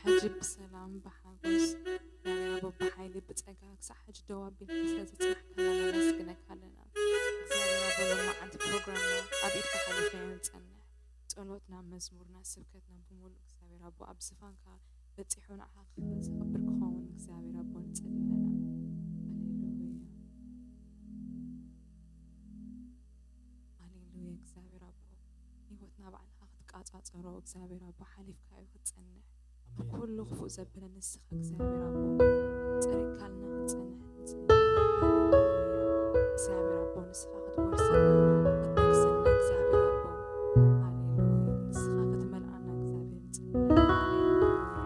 ሕጂ ብሰላም ብሓጎስ እግዚኣብሔር ኣቦ ብሓይሊ ብጸጋ ክሳዕ ሕጂ ደው ኣቢልካ ስለ ዘጽናሕካና ነመስግነካ ኣለና። እግዚኣብሔር ኣቦ ሎማዓንቲ ፕሮግራምና ኣብ ኢድካ ሓሊፍናዮ ንጸንሕ። ጸሎትና፣ መዝሙርና፣ ስብከትና ብምሉእ እግዚኣብሔር ኣቦ ኣብ ዝፋንካ በጺሑ ንዓኻ ክኸ- ዘኽብር ክኸውን እግዚኣብሔር ኣቦ ንጸሊ ኣለና። ሃሌሉያ። ሃሌሉያ እግዚኣብሔር ኣቦ ህይወትና ባዕልኻ ክትቃጻጸሮ እግዚኣብሔር ኣቦ ሓሊፍካዮ ክትጸንሕ ካብ ኩሉ ክፉእ ዘብለ ንስኻ እግዚኣብሔር ኣቦ ጸሪግካልና ክትጸንሕ ንጽሊ። ሃሌሉያ እግዚኣብሔር ኣቦ ንስኻ ክትወርሰና ክትነግሰና እግዚኣብሔር ኣቦ ሃሌሉያ ንስኻ ክትመልኣና እግዚኣብሔር ንጽሊ። ሃሌሉያ።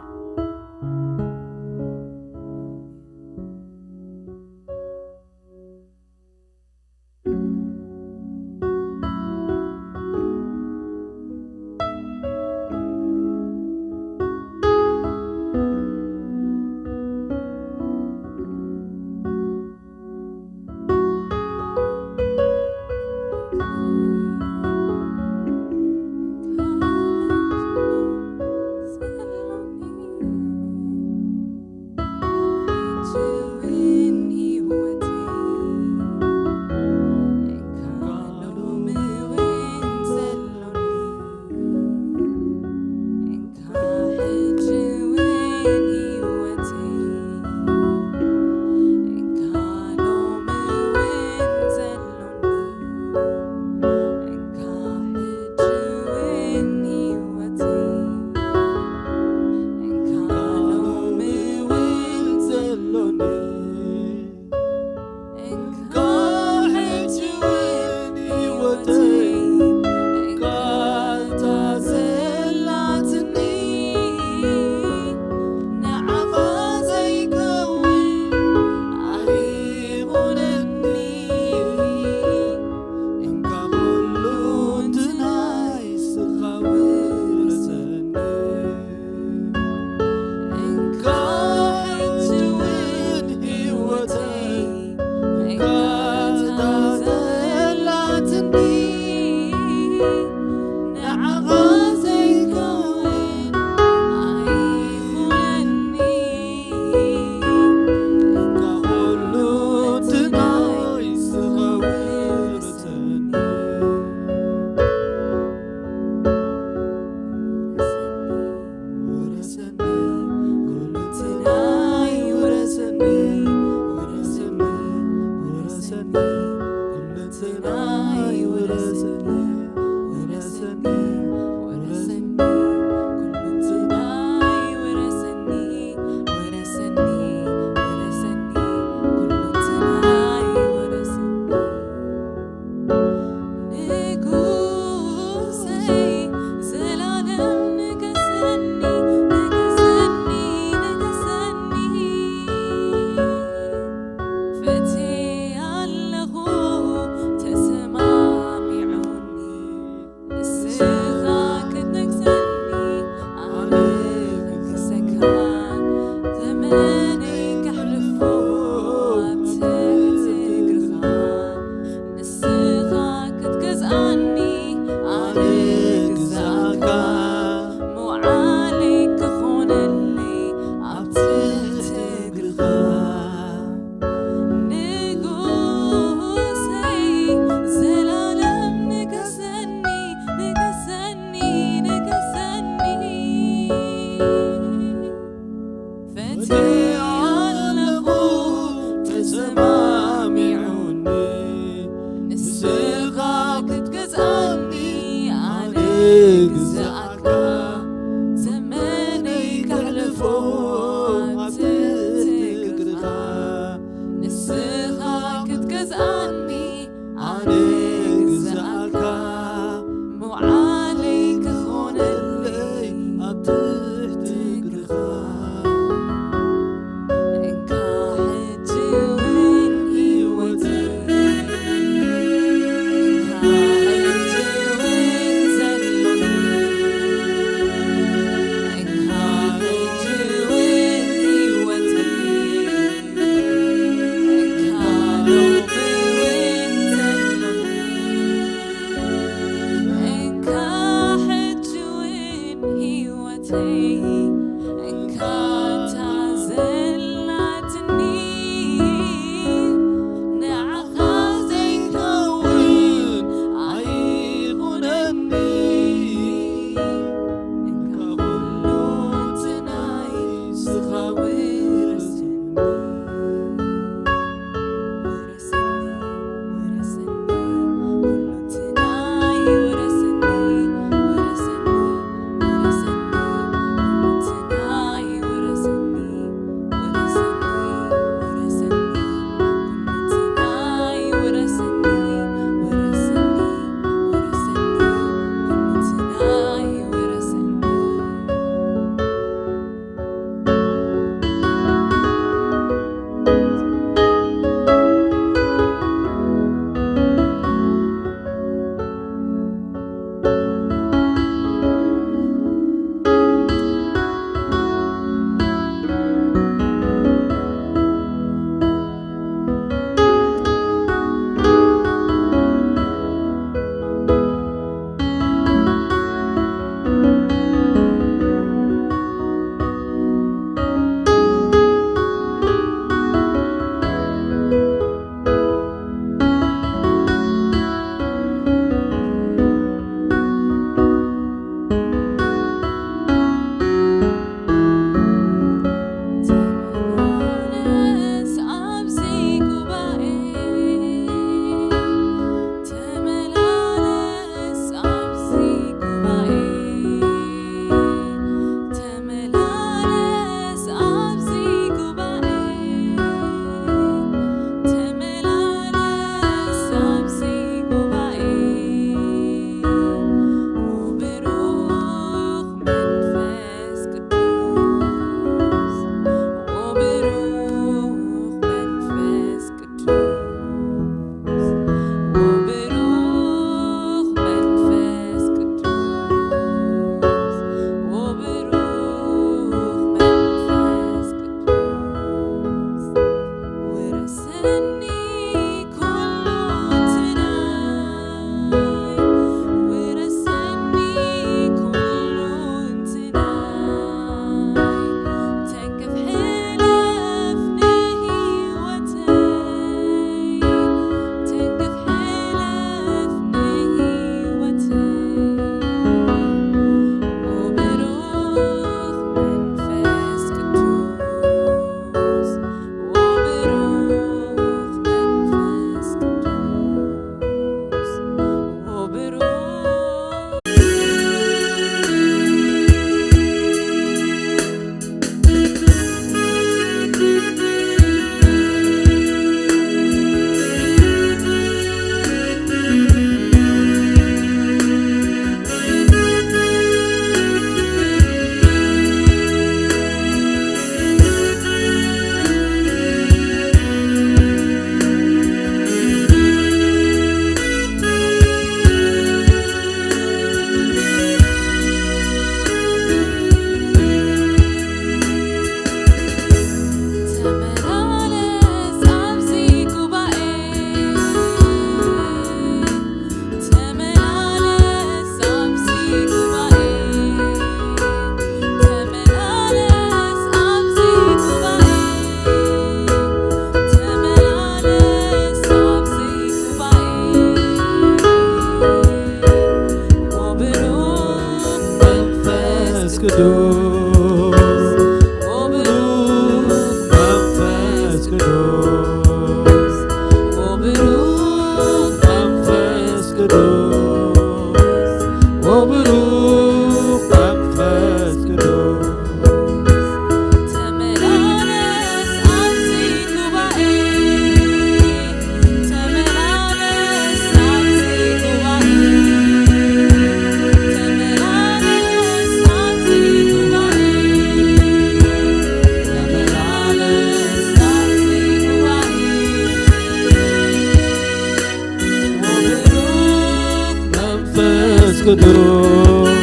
ቅዱስ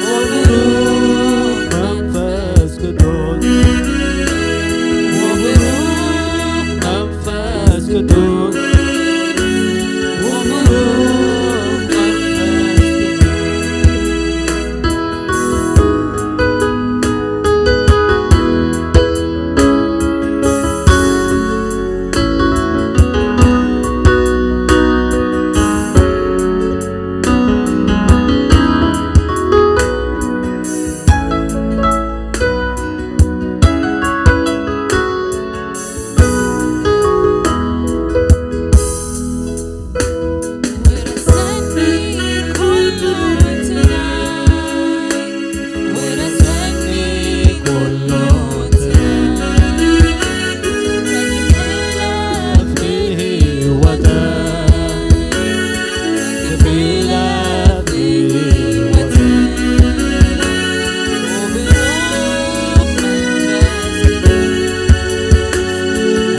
ወብሩኽ መንፈስ ቅዱስ ወብሩኽ መንፈስ ቅዱስ ወብሩኽ መንፈስ ቅዱስ።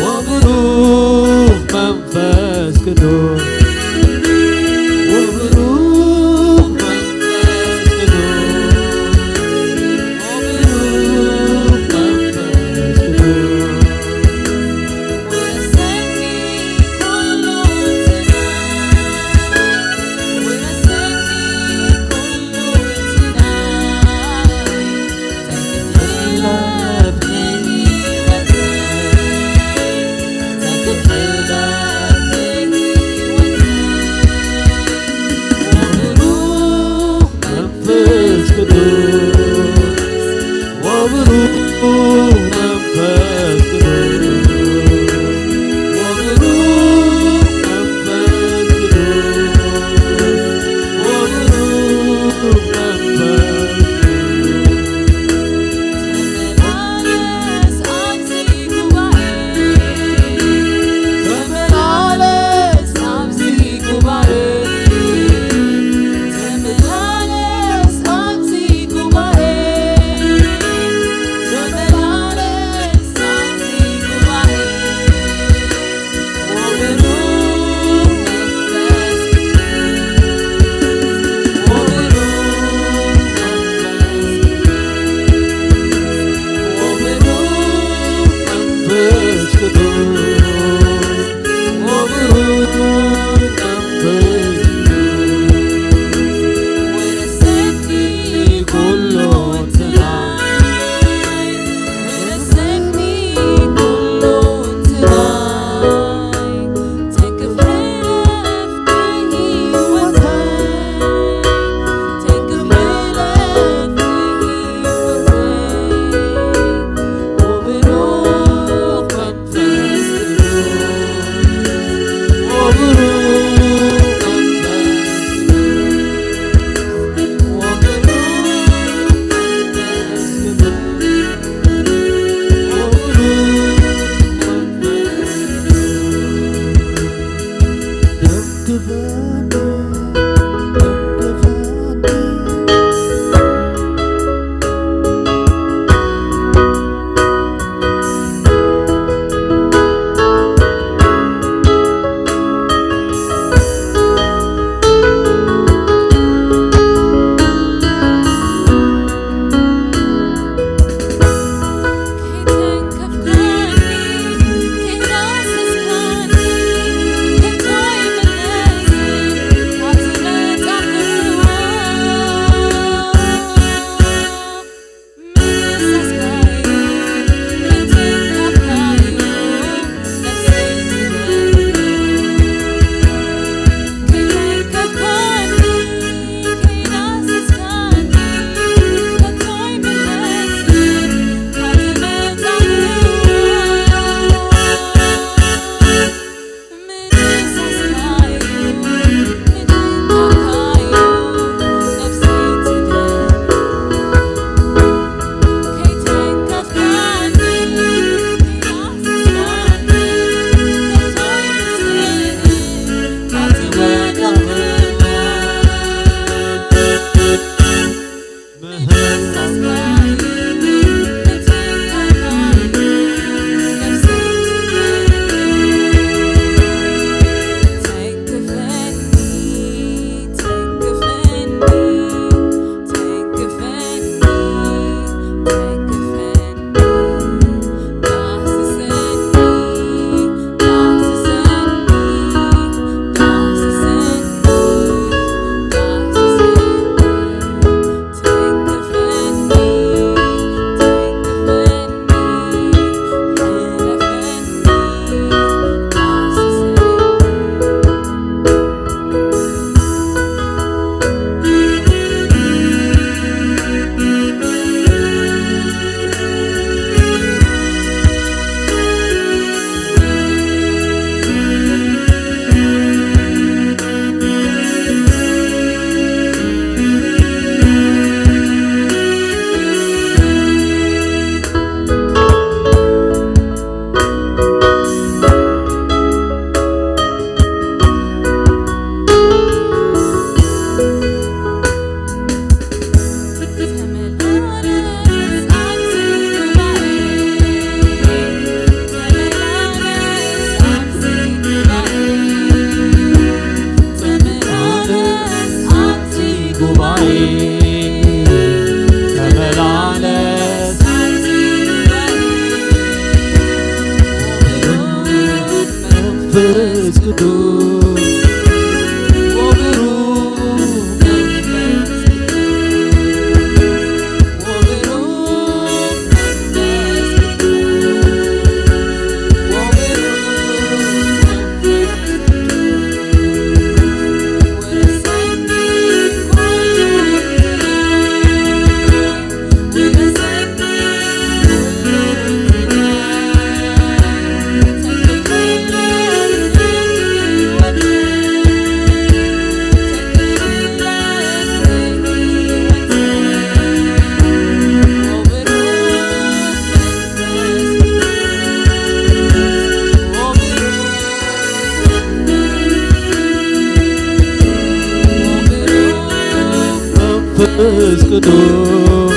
ወብሩኽ መንፈስ ቅዱስ ወብሩኽ መንፈስ ቅዱስ ወብሩኽ መንፈስ ቅዱስ። መንፈስ ቅዱስ ወብሩኽ መንፈስ ቅዱስ ወብሩኽ መንፈስ ቅዱስ ወብሩኽ መንፈስ ቅዱስ ወረሰኒ ኩሉ መንፈስ ቅዱስ ወብሩኽ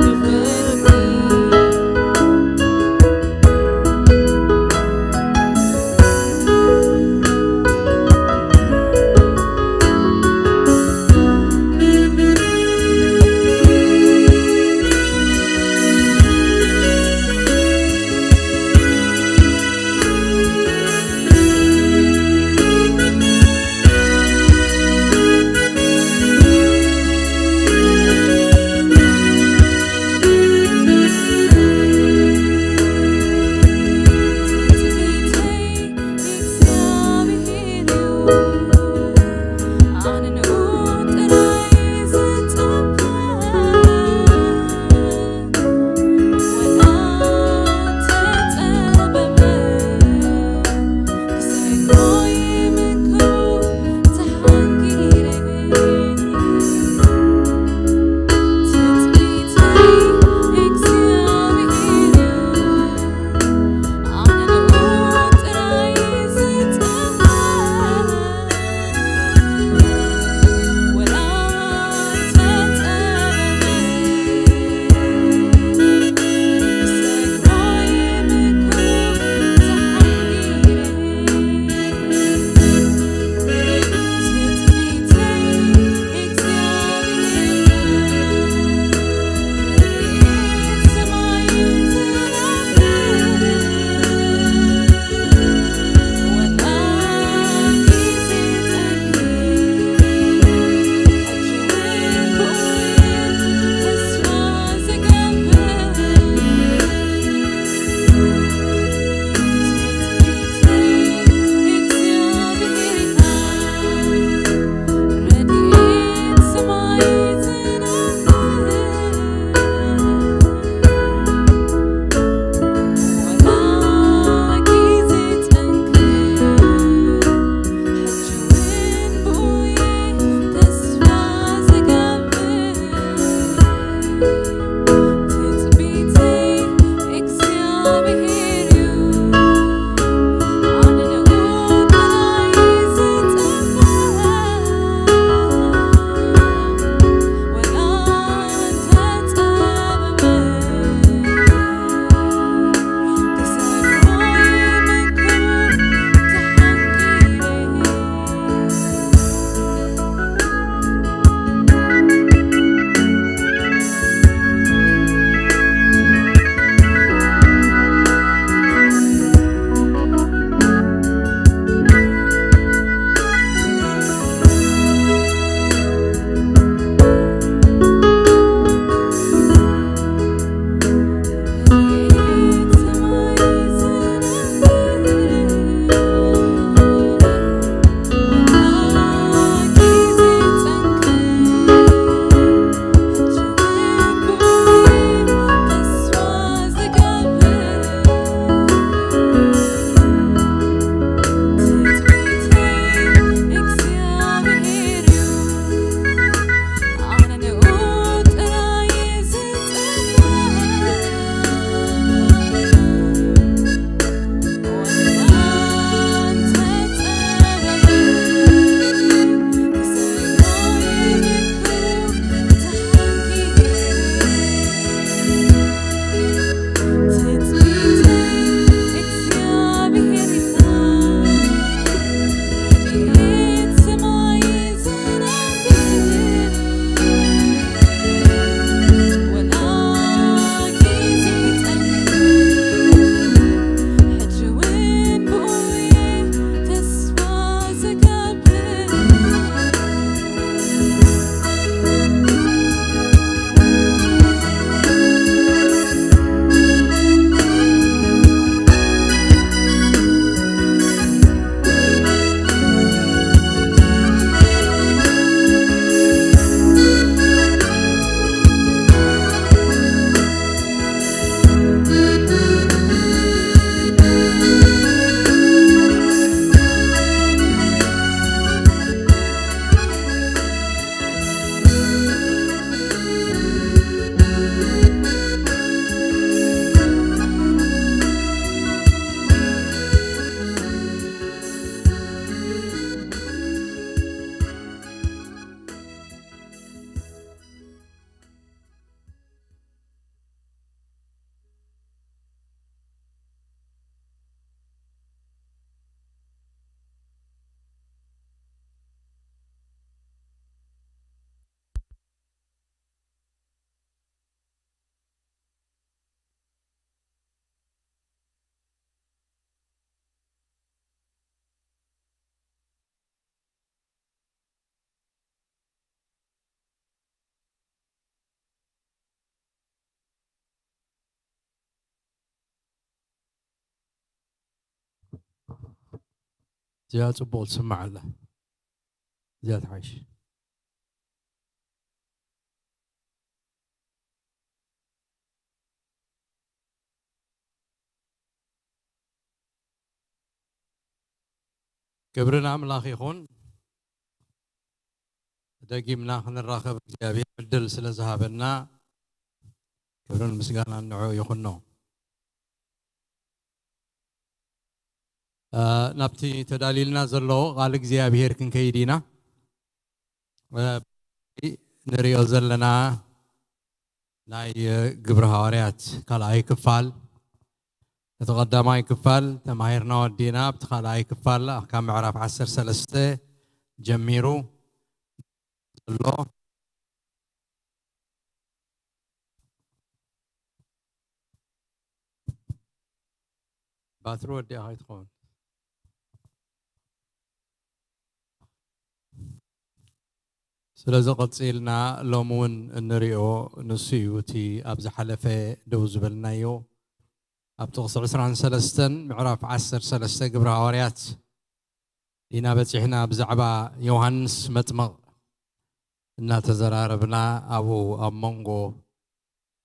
መንፈስ ቅዱስ እዚኣ ጽቡቕ ትስማዕ ኣላ። እዚኣ ትሓይሽ። ክብሪ ንኣምላኽ ይኹን። ደጊምና ክንራኸብ እግዚኣብሔር ዕድል ስለ ዝሃበና ክብርን ምስጋናን ንዕኡ ይኹኖ። እ፣ ናብቲ ተዳልዩልና ዘሎ ቃል እግዚኣብሔር ክንከይድ ኢና። እ፣ ንሪኦ ዘለና ናይ ግብረ ሃዋርያት ካልኣይ ክፋል፣ እቲ ቀዳማይ ክፋል ተማሂርና ወዲና፣ ኣብቲ ካልኣይ ክፋል ካብ ምዕራፍ ዓሰርተ ሰለስተ ጀሚሩ ዘሎ ባትሪ ወዲኣ ከይትኸውን። ስለዚ ቀጺልና ሎም እውን እንሪኦ ንሱ እዩ። እቲ ኣብ ዝሓለፈ ደው ዝበልናዮ፣ ኣብ ጥቕሲ ዕስራን ሰለስተን ምዕራፍ ዓሰርተ ሰለስተ ግብረ ሃዋርያት ኢና በጺሕና። ብዛዕባ ዮሃንስ መጥምቕ እናተዘራረብና ኣብኡ ኣብ መንጎ፣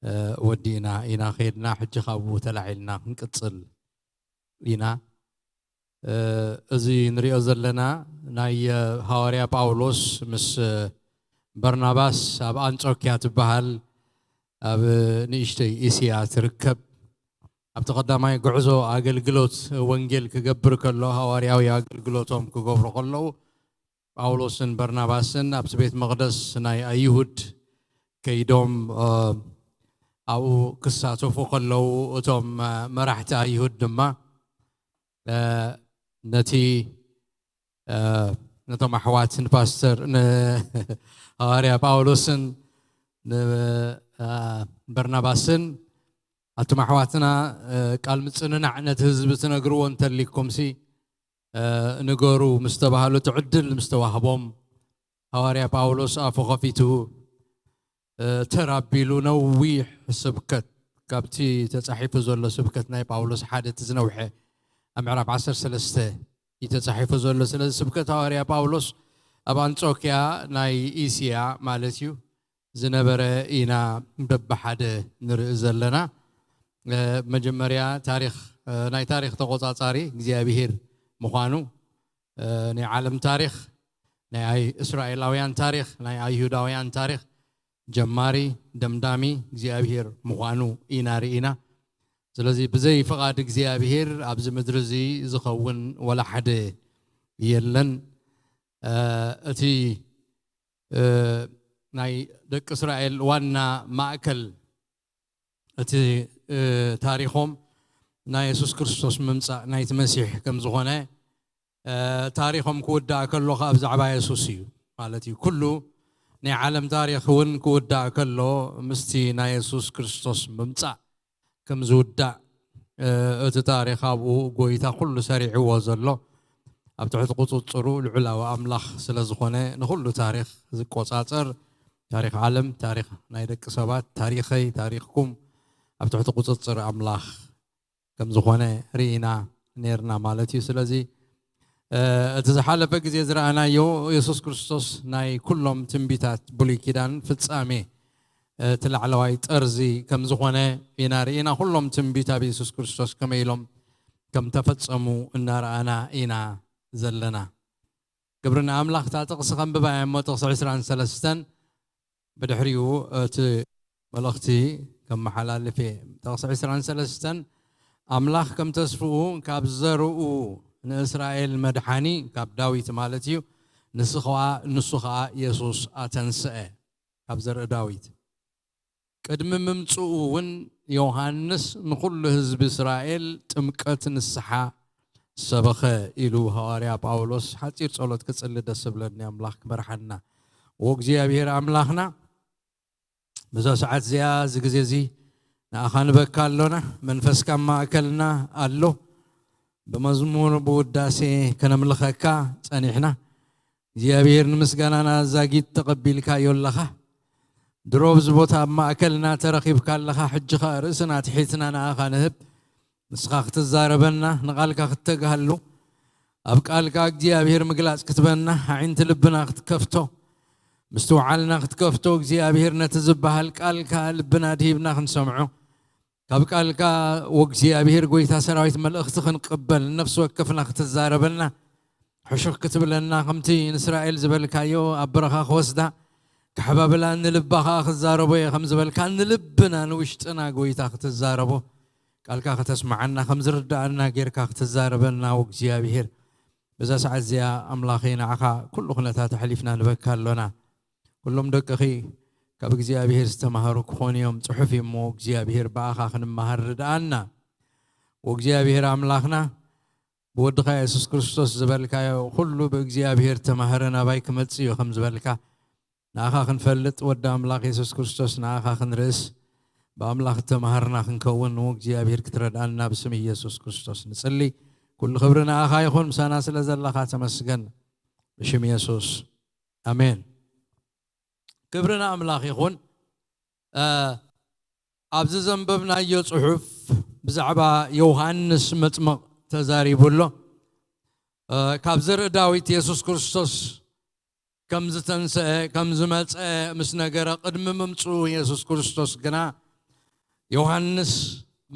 እ፣ ወዲእና ኢና ከይድና። ሕጂ ካብኡ ተላዒልና ክንቅጽል ኢና። እ፣ እዚ ንሪኦ ዘለና ናይ፣ እ፣ ሃዋርያ ጳውሎስ ምስ፣ እ፣ በርናባስ ኣብ ኣንጾክያ ትበሃል ኣብ ንእሽተይ እስያ ትርከብ። ኣብቲ ቀዳማይ ጉዕዞ ኣገልግሎት ወንጌል ክገብር ከሎ፣ ሃዋርያዊ ኣገልግሎቶም ክገብሩ ከለዉ፣ ጳውሎስን በርናባስን ኣብቲ ቤት መቕደስ ናይ ኣይሁድ ከይዶም፣ እ፣ ኣብኡ ክሳተፉ ከለዉ፣ እቶም፣ እ፣ መራሕቲ ኣይሁድ ድማ፣ እ፣ ነቲ፣ እ፣ ነቶም ኣሕዋት ንፓስተር፣ ንሃዋርያ ጳውሎስን ን-፣ እ፣ በርናባስን፣ ኣቱም ኣሕዋትና፣ እ፣ ቃል ምጽንናዕ ነቲ ህዝቢ ትነግርዎ እንተሊኩምሲ፣ እ፣ ንገሩ ምስ ተባህሉ፣ እቲ ዕድል ምስ ተዋህቦም፣ ሃዋርያ ጳውሎስ ኣፉ ኸፊቱ፣ እ፣ ተር ኣቢሉ ነዊሕ ስብከት፣ ካብቲ ተጻሒፉ ዘሎ ስብከት ናይ ጳውሎስ ሓደ፣ እቲ ዝነውሐ ኣብ ምዕራፍ ዓሰርተ ሰለስተ እዩ ተጻሒፉ ዘሎ። ስለዚ ስብከት ሃዋርያ ጳውሎስ ኣብ ኣንጾክያ ናይ እስያ ማለት እዩ ዝነበረ ኢና በብሓደ ንርኢ ዘለና። እ፣ መጀመርያ ታሪኽ፣ እ፣ ናይ ታሪኽ ተቖጻጻሪ እግዚኣብሄር ምዃኑ፣ እ፣ ናይ ዓለም ታሪኽ፣ ናይ ኣይ-፣ እስራኤላውያን ታሪኽ፣ ናይ ኣይሁዳውያን ታሪኽ ጀማሪ ደምዳሚ እግዚኣብሄር ምዃኑ ኢና ርኢና። ስለዚ ብዘይ ፍቓድ እግዚኣብሄር ኣብዚ ምድሪ እዚ ዝኸውን ወላ ሓደ የለን። እ፣ እቲ፣ እ፣ ናይ ደቂ እስራኤል ዋና ማእከል እቲ፣ እ፣ ታሪኾም ናይ የሱስ ክርስቶስ ምምጻእ ናይቲ መሲሕ ከም ዝኾነ፣ እ፣ ታሪኾም ክውዳእ ከሎ ከኣ ብዛዕባ የሱስ እዩ ማለት እዩ። ኩሉ ናይ ዓለም ታሪኽ እውን ክውዳእ ከሎ ምስቲ ናይ የሱስ ክርስቶስ ምምጻእ ከም ዝውዳእ፣ እ፣ እቲ ታሪኽ ኣብኡ ጎይታ ኩሉ ሰሪዕዎ ዘሎ፣ ኣብ ትሕቲ ቁጽጽሩ ልዑላዊ ኣምላኽ ስለ ዝኾነ፣ ንኹሉ ታሪኽ ዝቆጻጸር፣ ታሪኽ ዓለም፣ ታሪኽ ናይ ደቂ ሰባት፣ ታሪኸይ፣ ታሪኽኩም ኣብ ትሕቲ ቁጽጽር ኣምላኽ ከም ዝኾነ ርኢና ነይርና ማለት እዩ። ስለዚ፣ እ፣ እቲ ዝሓለፈ ግዜ ዝረኣናዮ፣ የሱስ ክርስቶስ ናይ ኩሎም ትንቢታት ብሉይ ኪዳን ፍጻሜ፣ እ፣ እቲ ላዕለዋይ ጠርዚ ከም ዝኾነ ኢና ርኢና። ኩሎም ትንቢት ኣብ የሱስ ክርስቶስ ከመይ ኢሎም ከም ተፈጸሙ እናረኣና ኢና ዘለና። ክብሪ ንኣምላኽ። እታ ጥቕሲ ከንብባ እየ እሞ፣ ጥቕሲ ዕስራን ሰለስተን፣ ብድሕሪኡ እቲ መልእኽቲ ከመሓላልፍ እየ። ጥቕሲ ዕስራን ሰለስተን፣ ኣምላኽ ከም ተስፍኡ ካብ ዘርኡ ንእስራኤል መድሓኒ፣ ካብ ዳዊት ማለት እዩ፣ ንሱ ኸኣ፣ ንሱ ኸኣ የሱስ ኣተንስአ። ካብ ዘርኢ ዳዊት። ቅድሚ ምምጽኡ እውን ዮሃንስ ንኹሉ ህዝቢ እስራኤል ጥምቀት ንስሓ ሰበኸ ኢሉ ሃዋርያ ጳውሎስ። ሓጺር ጸሎት ክጽሊ ደስ ዝብለኒ፣ ኣምላኽ ክመርሓና። ወእግዚኣብሔር ኣምላኽና፣ በዛ ሰዓት እዚኣ፣ እዚ ግዜ እዚ ንኣኻ ንበካ ኣሎና። መንፈስካ ኣብ ማእከልና ኣሎ። ብመዝሙር ብውዳሴ ከነምልኸካ ጸኒሕና። እግዚኣብሔር፣ ንምስጋናና ዛጊት ተቐቢልካዮ ኣለኻ። ድሮ ኣብዚ ቦታ ኣብ ማእከልና ተረኺብካ ኣለኻ። ሕጂ ኸኣ ርእስና ኣትሒትና ንኣኻ ንህብ። ንስኻ ክትዛረበና፣ ንቓልካ ክትተግሃሉ፣ ኣብ ቃልካ እግዚኣብሔር ምግላጽ ክትበና፣ ኣዒንቲ ልብና ክትከፍቶ፣ ምስትውዓልና ክትከፍቶ፣ እግዚኣብሔር ነቲ ዝበሃል ቃልካ ልብና ድሂብና ክንሰምዖ፣ ካብ ቃልካ ወእግዚኣብሔር ጎይታ ሰራዊት መልእኽቲ ክንቅበል፣ ነፍሲ ወከፍና ክትዛረበና፣ ሕሹኽ ክትብለና፣ ከምቲ ንእስራኤል ዝበልካዮ ኣብ በረኻ ክወስዳ፣ ክሕባብላ፣ ንልባ ኸኣ ክዛረቦ እየ ከም ዝበልካ፣ ንልብና ንውሽጥና ጎይታ ክትዛረቦ፣ ቃልካ ከተስምዓና፣ ከም ዝርድኣና ጌርካ ክትዛረበና ወእግዚኣብሔር። በዛ ሰዓት እዚኣ ኣምላኸይ ንዓኻ ኩሉ ኩነታት ኣሕሊፍና ንበካ ኣሎና። ኩሎም ደቅኺ ካብ እግዚኣብሔር ዝተማሃሩ ክኾኑ እዮም። ጽሑፍ እዩ እሞ እግዚኣብሔር ብኣኻ ክንመሃር ርድኣና። ወእግዚኣብሔር ኣምላኽና ብወድኻ የሱስ ክርስቶስ ዝበልካዮ ኩሉ ብእግዚኣብሔር ተማህረ ናባይ ክመጽእ እዩ ከም ዝበልካ፣ ንኣኻ ክንፈልጥ ወዲ ኣምላኽ የሱስ ክርስቶስ ንኣኻ ክንርእስ ብኣምላኽ እተማሃርና ክንከውን ንእግዚኣብሔር ክትረድኣና ብስም ኢየሱስ ክርስቶስ ንጽሊ። ኩሉ ክብሪ ንኣኻ ይኹን፣ ምሳና ስለ ዘለኻ ተመስገን። ብሽም የሱስ ኣሜን። ክብሪ ንኣምላኽ ይኹን። እ፣ ኣብዚ ዘንበብናዮ ጽሑፍ ብዛዕባ ዮሃንስ መጥምቕ ተዛሪቡ ኣሎ። እ፣ ካብ ዘርኢ ዳዊት የሱስ ክርስቶስ ከም ዝተንስአ፣ ከም ዝመጸ ምስ ነገረ፣ ቅድሚ ምምጽኡ የሱስ ክርስቶስ ግና ዮሃንስ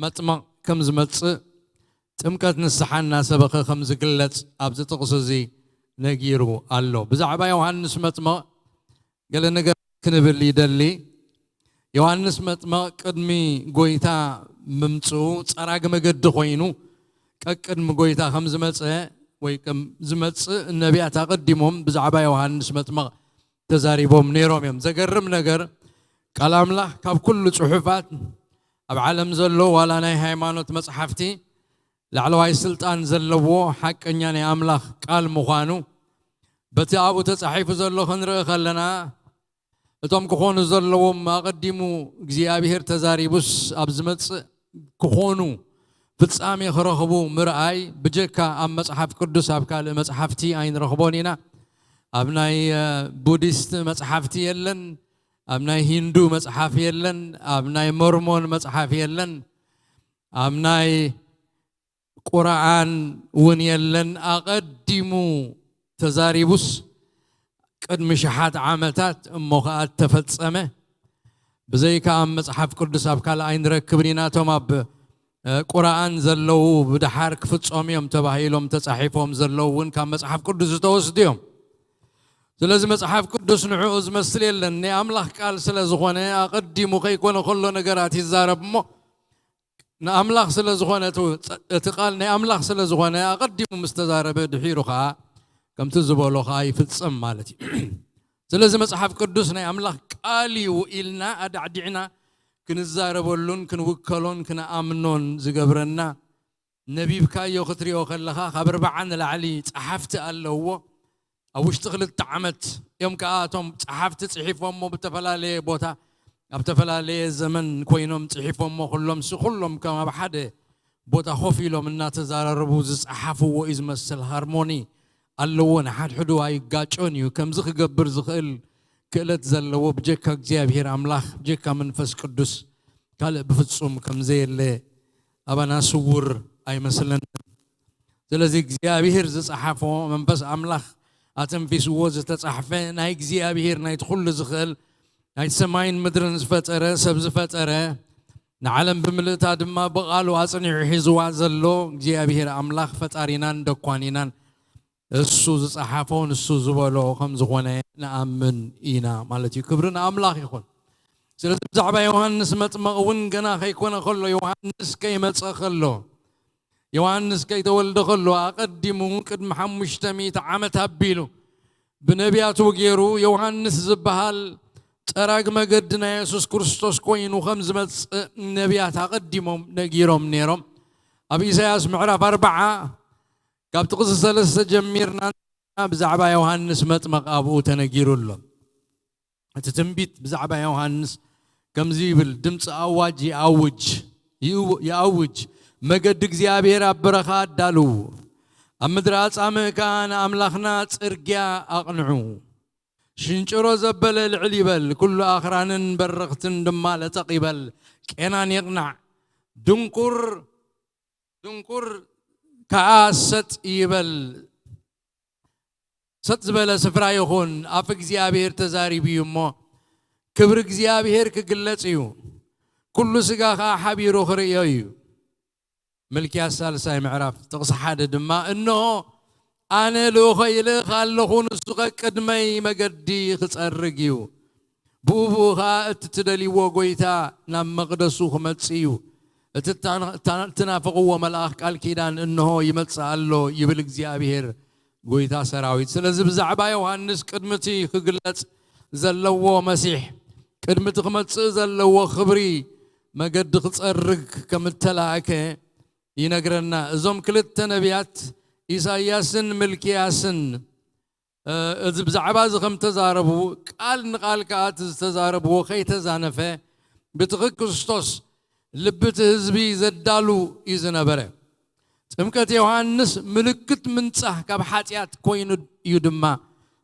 መጥምቕ ከም ዝመጽእ፣ ጥምቀት ንስሓ እናሰበኸ ከም ዝግለጽ ኣብዚ ጥቕሲ እዚ ነጊሩ ኣሎ። ብዛዕባ ዮሃንስ መጥምቕ ገለ ነገር ክንብል ይደሊ። ዮሃንስ መጥምቕ ቅድሚ ጎይታ ምምጽኡ ጸራጊ መገዲ ኮይኑ፣ ቀቅድሚ ጎይታ ከም ዝመጸ ወይ ከም ዝመጽእ ነቢያት ኣቐዲሞም ብዛዕባ ዮሃንስ መጥምቕ ተዛሪቦም ነይሮም እዮም። ዘገርም ነገር፣ ቃል ኣምላኽ ካብ ኩሉ ጽሑፋት ኣብ ዓለም ዘሎ ዋላ ናይ ሃይማኖት መጽሓፍቲ ላዕለዋይ ስልጣን ዘለዎ ሓቀኛ ናይ ኣምላኽ ቃል ምዃኑ በቲ ኣብኡ ተጻሒፉ ዘሎ ክንርኢ ከለና፣ እቶም ክኾኑ ዘለዎም ኣቐዲሙ እግዚኣብሔር ተዛሪቡስ ኣብ ዝመጽእ ክኾኑ ፍጻሜ ክረኽቡ ምርኣይ ብጀካ ኣብ መጽሓፍ ቅዱስ ኣብ ካልእ መጽሓፍቲ ኣይንረኽቦን ኢና። ኣብ ናይ፣ እ፣ ቡዲስት መጽሓፍቲ የለን፣ ኣብ ናይ ሂንዱ መጽሓፍ የለን፣ ኣብ ናይ ሞርሞን መጽሓፍ የለን፣ ኣብ ናይ ቁርኣን እውን የለን። ኣቐዲሙ ተዛሪቡስ ቅድሚ ሽሓት ዓመታት እሞ ኸኣ እተፈጸመ፣ ብዘይካ ኣብ መጽሓፍ ቅዱስ ኣብ ካልእ ኣይንረክብን ኢና። እቶም ኣብ፣ እ፣ ቁርኣን ዘለዉ ብድሓር ክፍጸሙ እዮም ተባሂሎም ተጻሒፎም ዘለዉ እውን ካብ መጽሓፍ ቅዱስ ዝተወስዱ እዮም። ስለዚ መጽሓፍ ቅዱስ ንዕኡ ዝመስል የለን። ናይ ኣምላኽ ቃል ስለ ዝኾነ ኣቐዲሙ ከይኮነ ከሎ ነገራት ይዛረብ እሞ ንኣምላኽ ስለ ዝኾነ፣ እቲ፣ እቲ ቃል ናይ ኣምላኽ ስለ ዝኾነ ኣቐዲሙ ምስ ተዛረበ ድሒሩ ኸኣ ከምቲ ዝበሎ ኸኣ ይፍጸም ማለት እዩ። ስለዚ መጽሓፍ ቅዱስ ናይ ኣምላኽ ቃል እዩ ኢልና ኣዳዕዲዕና ክንዛረበሉን ክንውከሎን ክንኣምኖን ዝገብረና፣ ነቢብካዮ ክትሪኦ ከለኻ ካብ ኣርብዓ ንላዕሊ ጸሓፍቲ ኣለውዎ። ኣብ ውሽጢ ክልተ ዓመት እዮም ከኣ እቶም ጸሓፍቲ ጽሒፎሞ ብተፈላለየ ቦታ ኣብ ተፈላለየ ዘመን ኮይኖም ጽሒፎሞ ኩሎም ሲ ኩሎም ከም ኣብ ሓደ ቦታ ኮፍ ኢሎም እናተዘራረቡ ዝጸሓፍዎ እዩ ዝመስል። ሃርሞኒ ኣለዎ፣ ንሓድሕዱ ኣይጋጮን እዩ። ከምዚ ክገብር ዝኽእል ክእለት ዘለዎ ብጀካ እግዚኣብሔር ኣምላኽ፣ ብጀካ መንፈስ ቅዱስ ካልእ ብፍጹም ከም ዘየለ ኣባና ስውር ኣይመስለንን። ስለዚ እግዚኣብሔር ዝጸሓፎ፣ መንፈስ ኣምላኽ ኣተንፊስዎ ዝተጻሕፈ ናይ እግዚኣብሔር ናይቲ ኩሉ ዝኽእል ናይቲ ሰማይን ምድርን ዝፈጠረ፣ ሰብ ዝፈጠረ፣ ንዓለም ብምልእታ ድማ ብቓሉ ኣጽኒዑ ሒዝዋ ዘሎ እግዚኣብሔር ኣምላኽ ፈጣሪናን ደኳኒናን እሱ ዝጸሓፎ ንሱ ዝበሎ ከም ዝኾነ ንኣምን ኢና ማለት እዩ። ክብሪ ንኣምላኽ ይኹን። ስለዚ ብዛዕባ ዮሃንስ መጥመቕ እውን ገና ከይኮነ ከሎ፣ ዮሃንስ ከይመጸ ከሎ፣ ዮሃንስ ከይተወልደ ከሎ ኣቐዲሙ ቅድሚ ሓሙሽተ ሚእቲ ዓመት ኣቢሉ ብነቢያቱ ገይሩ ዮሃንስ ዝበሃል ጠራግ መገዲ ናይ የሱስ ክርስቶስ ኮይኑ ከም ዝመጽእ ነቢያት ኣቐዲሞም ነጊሮም ነይሮም። ኣብ ኢሳያስ ምዕራፍ ኣርብዓ ካብ ጥቕሲ ሰለስተ ጀሚርና ብዛዕባ ዮሃንስ መጥመቕ ኣብኡ ተነጊሩ ኣሎ። እቲ ትንቢት ብዛዕባ ዮሃንስ ከምዚ ይብል፣ ድምፂ ኣዋጅ ይኣውጅ፣ ይእው-፣ ይኣውጅ፣ መገዲ እግዚኣብሔር ኣብ በረኻ ኣዳልዉ፣ ኣብ ምድሪ ኣጻምእ ከኣ ንኣምላኽና ጽርግያ ኣቕንዑ። ሽንጭሮ ዘበለ ልዕል ይበል፣ ኩሉ ኣኽራንን በረኽትን ድማ ለጠቕ ይበል። ቄናን ይቕናዕ፣ ድንቁር ድንቁር ከኣ ሰጥ ይበል፣ ሰጥ ዝበለ ስፍራ ይኹን፣ ኣፍ እግዚኣብሔር ተዛሪቡ እዩ እሞ፣ ክብሪ እግዚኣብሔር ክግለጽ እዩ፣ ኩሉ ስጋ ኸኣ ሓቢሩ ክርእዮ እዩ። ምልክያስ ሳልሳይ ምዕራፍ ጥቕሲ ሓደ ድማ፣ እንሆ ኣነ ልኡኸይ ይልእኽ ኣለኹ፣ ንሱ ኸ ቅድመይ መገዲ ክጸርግ እዩ። ብኡ ብኡ ኸኣ እቲ ትደልይዎ ጐይታ ናብ መቕደሱ ክመጽእ እዩ። እቲ እታ-፣ እታ-፣ እትናፍቕዎ መልኣኽ ቃል ኪዳን እንሆ ይመጽእ ኣሎ፣ ይብል እግዚኣብሔር ጐይታ ሰራዊት። ስለዚ ብዛዕባ ዮሃንስ ቅድሚ እቲ ክግለጽ ዘለዎ መሲሕ፣ ቅድሚ እቲ ክመጽእ ዘለዎ ክብሪ መገዲ ክጸርግ ከም እተላእከ ይነግረና። እዞም ክልተ ነቢያት ኢሳይያስን ምልክያስን፣ እ፣ እዚ ብዛዕባ እዚ ከም ተዛረቡ፣ ቃል ንቓል ከኣ እቲ ዝተዛረብዎ ከይተዛነፈ፣ ብትኺ ክርስቶስ ልቢ እቲ ህዝቢ ዘዳሉ እዩ ዝነበረ። ጥምቀት ዮሃንስ ምልክት ምንጻህ ካብ ሓጢኣት ኮይኑ እዩ ድማ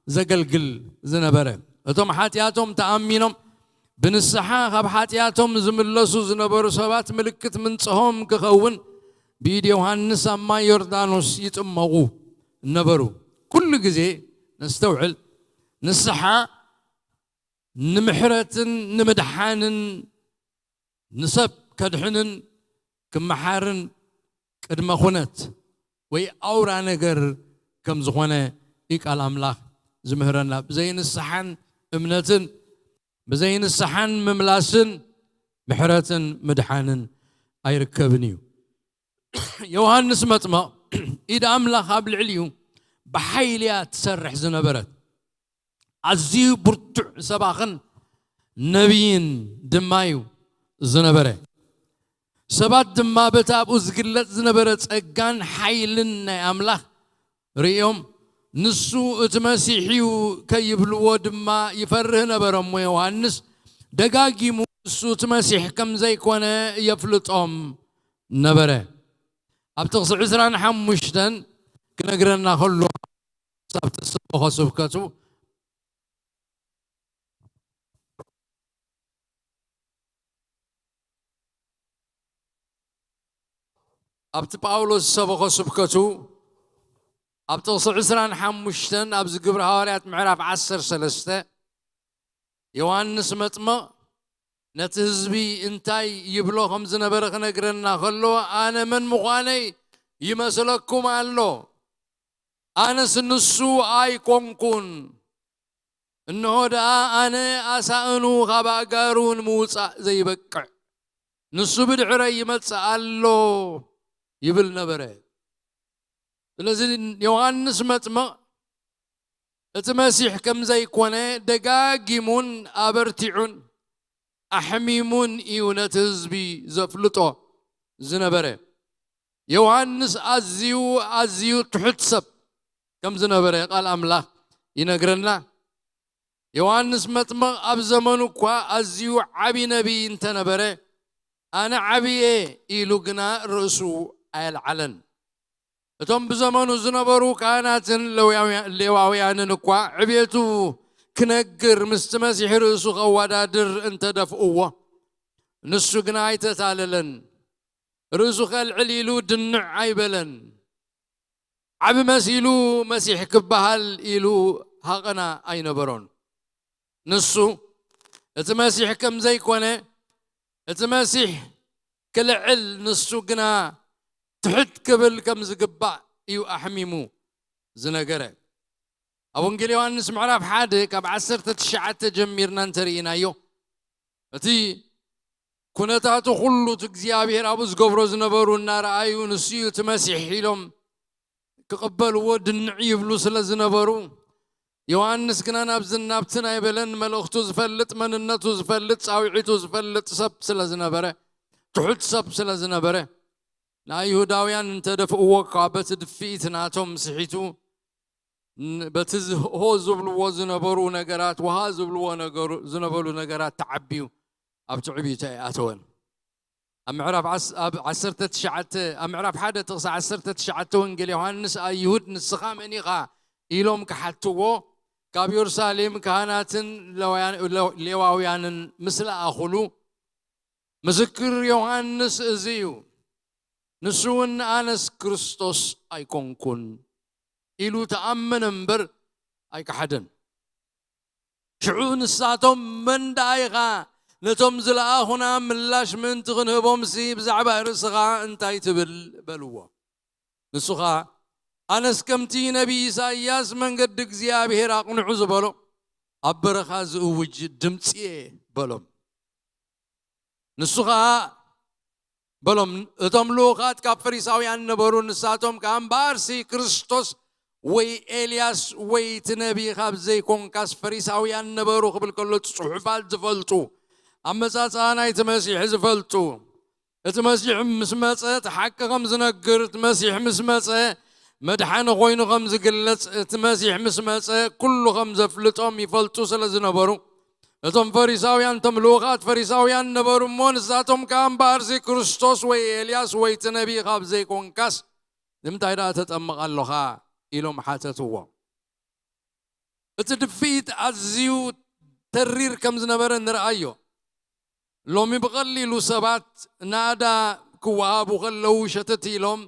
ዘገልግል ዝነበረ። እቶም ሓጢኣቶም ተኣሚኖም ብንስሓ ካብ ሓጢኣቶም ዝምለሱ ዝነበሩ ሰባት ምልክት ምንጽሆም ክኸውን ብኢድ ዮሃንስ ኣብ ማይ ዮርዳኖስ ይጥመቑ ነበሩ። ኩሉ ግዜ ነስተውዕል፣ ንስሓ ንምሕረትን ንምድሓንን፣ ንሰብ ከድሕንን ክመሓርን ቅድመ ኩነት ወይ ኣውራ ነገር ከም ዝኾነ እዩ ቃል ኣምላኽ ዝምህረና። ብዘይ ንስሓን እምነትን፣ ብዘይ ንስሓን ምምላስን ምሕረትን ምድሓንን ኣይርከብን እዩ። ዮሃንስ መጥመቕ ኢድ ኣምላኽ ኣብ ልዕሊኡ ብሓይሊ እያ ትሰርሕ ዝነበረት። ኣዝዩ ብርቱዕ ሰባኽን ነቢይን ድማ እዩ ዝነበረ። ሰባት ድማ በቲ ኣብኡ ዝግለጽ ዝነበረ ጸጋን ሓይልን ናይ ኣምላኽ ርእዮም፣ ንሱ እቲ መሲሕ እዩ ከይብልዎ ድማ ይፈርህ ነበረ። እሞ ዮሃንስ ደጋጊሙ ንሱ እቲ መሲሕ ከም ዘይኮነ የፍልጦም ነበረ። ኣብ ጥቕሲ ዕስራን ሓሙሽተን ክነግረና ከሎ፣ ክሳብ ትሰብኾ ስብከቱ፣ ኣብቲ ጳውሎስ ዝሰበኾ ስብከቱ፣ ኣብ ጥቕሲ ዕስራን ሓሙሽተን ኣብዚ ግብሪ ሃዋርያት ምዕራፍ ዓሰርተ ሰለስተ፣ ዮሃንስ መጥምቕ ነቲ ህዝቢ እንታይ ይብሎ ከም ዝነበረ ክነግረና ከሎ፣ ኣነ መን ምዃነይ ይመስለኩም ኣሎ? ኣነስ ንሱ ኣይኮንኩን። እንሆ ደኣ ኣነ ኣሳእኑ ካብ ኣእጋሩ ንምውጻእ ዘይበቅዕ፣ ንሱ ብድሕረይ ይመጽእ ኣሎ ይብል ነበረ። ስለዚ ዮሃንስ መጥምቕ እቲ መሲሕ ከም ዘይኮነ ደጋጊሙን ኣበርቲዑን ኣሕሚሙን እዩ ነቲ ህዝቢ ዘፍልጦ ዝነበረ። ዮሃንስ ኣዝዩ፣ ኣዝዩ ትሑት ሰብ ከም ዝነበረ ቃል ኣምላኽ ይነግረና። ዮሃንስ መጥምቕ ኣብ ዘመኑ እኳ ኣዝዩ ዓቢ ነቢይ እንተነበረ፣ ኣነ ዓቢ እየ ኢሉ ግና ርእሱ ኣየልዓለን። እቶም ብዘመኑ ዝነበሩ ካህናትን ለውያውያ-፣ ሌዋውያንን እኳ ዕቤቱ ክነግር ምስቲ መሲሕ ርእሱ ከወዳድር እንተደፍእዎ፣ ንሱ ግና ኣይተታለለን። ርእሱ ከልዕል ኢሉ ድንዕ ኣይበለን። ዓቢ መሲሉ መሲሕ ክበሃል ኢሉ ሃቐና ኣይነበሮን። ንሱ እቲ መሲሕ ከም ዘይኮነ፣ እቲ መሲሕ ክልዕል ንሱ ግና ትሕት ክብል ከም ዝግባእ እዩ ኣሕሚሙ ዝነገረ። ኣብ ወንጌል ዮሃንስ ምዕራፍ ሓደ ካብ ዓሰርተ ትሽዓተ ጀሚርና እንተርኢናዮ፣ እቲ ኩነታቱ ኩሉ እቲ እግዚኣብሔር ኣብኡ ዝገብሮ ዝነበሩ እናረኣዩ፣ ንሱ እዩ እቲ መሲሕ ኢሎም ክቕበልዎ ድንዕ ይብሉ ስለ ዝነበሩ፣ ዮሃንስ ግና ናብዝን ናብትን ኣይበለን። መልእኽቱ ዝፈልጥ፣ መንነቱ ዝፈልጥ፣ ጻውዒቱ ዝፈልጥ ሰብ ስለ ዝነበረ፣ ትሑት ሰብ ስለ ዝነበረ፣ ንኣይሁዳውያን እንተደፍእዎ እኳ በቲ ድፍኢት ናቶም ስሒቱ፣ ን-፣ በቲ ዝህ-፣ ሆ ዝብልዎ ዝነበሩ ነገራት፣ ውሃ ዝብልዎ ነገሩ፣ ዝነበሩ ነገራት ተዓብዩ ኣብ ትዕቢቱ ኣይኣተወን። ኣብ ምዕራፍ ዓስ-፣ ኣብ ዓሰርተ ትሽዓተ፣ ኣብ ምዕራፍ ሓደ ጥቕሲ ዓሰርተ ትሽዓተ ወንጌል ዮሃንስ፣ ኣይሁድ ንስኻ መን ኢኻ ኢሎም ክሓትዎ ካብ የሩሳሌም ካህናትን ለዋያን-፣ ለ-፣ ሌዋውያንን ምስ ለኣኹሉ፣ ምስክር ዮሃንስ እዚ እዩ። ንሱ እውን ኣነስ ክርስቶስ ኣይኮንኩን ኢሉ ተኣመነ እምበር፣ ኣይከሓደን። ሽዑ ንሳቶም፣ "መን ደኣ ኢኻ? ነቶም ዝለኣኹና ምላሽ ምእንቲ ክንህቦምሲ ብዛዕባ ርእስኻ እንታይ ትብል?" በልዎ። ንሱ ኸኣ፣ "ኣነስ ከምቲ ነቢይ ኢሳይያስ መንገዲ እግዚኣብሔር ኣቕንዑ ዝበሎ ኣብ በረኻ ዝእውጅ ድምጺ እየ" በሎም። ንሱ ኸኣ በሎም፣ እቶም ልኡኻት ካብ ፈሪሳውያን ነበሩ። ንሳቶም ከኣ፣ "እምበኣርሲ ክርስቶስ ወይ ኤልያስ ወይ እቲ ነቢ ካብ ዘይኮንካስ?" ፈሪሳውያን ነበሩ ክብል ከሎ፣ እቲ ጽሑፋት ዝፈልጡ፣ ኣመጻጽኣ ናይቲ መሲሕ ዝፈልጡ፣ እቲ መሲሕ ምስ መጸ እቲ ሓቂ ከም ዝነግር፣ እቲ መሲሕ ምስ መጸ መድሓኒ ኮይኑ ከም ዝግለጽ፣ እቲ መሲሕ ምስ መጸ ኩሉ ከም ዘፍልጦም ይፈልጡ ስለ ዝነበሩ፣ እቶም ፈሪሳውያን፣ እቶም ልኡኻት ፈሪሳውያን ነበሩ እሞ፣ ንሳቶም ከኣ፣ "እምበኣርሲ ክርስቶስ ወይ ኤልያስ ወይ እቲ ነቢ ካብ ዘይኮንካስ፣ ንምንታይ ደኣ ተጠምቕ ኣሎኻ?" ኢሎም ሓተትዎ። እቲ ድፍኢት ኣዝዩ ተሪር ከም ዝነበረ ንርኣዮ። ሎሚ ብቐሊሉ ሰባት ናእዳ ክወሃቡ ከለዉ ሸተት ኢሎም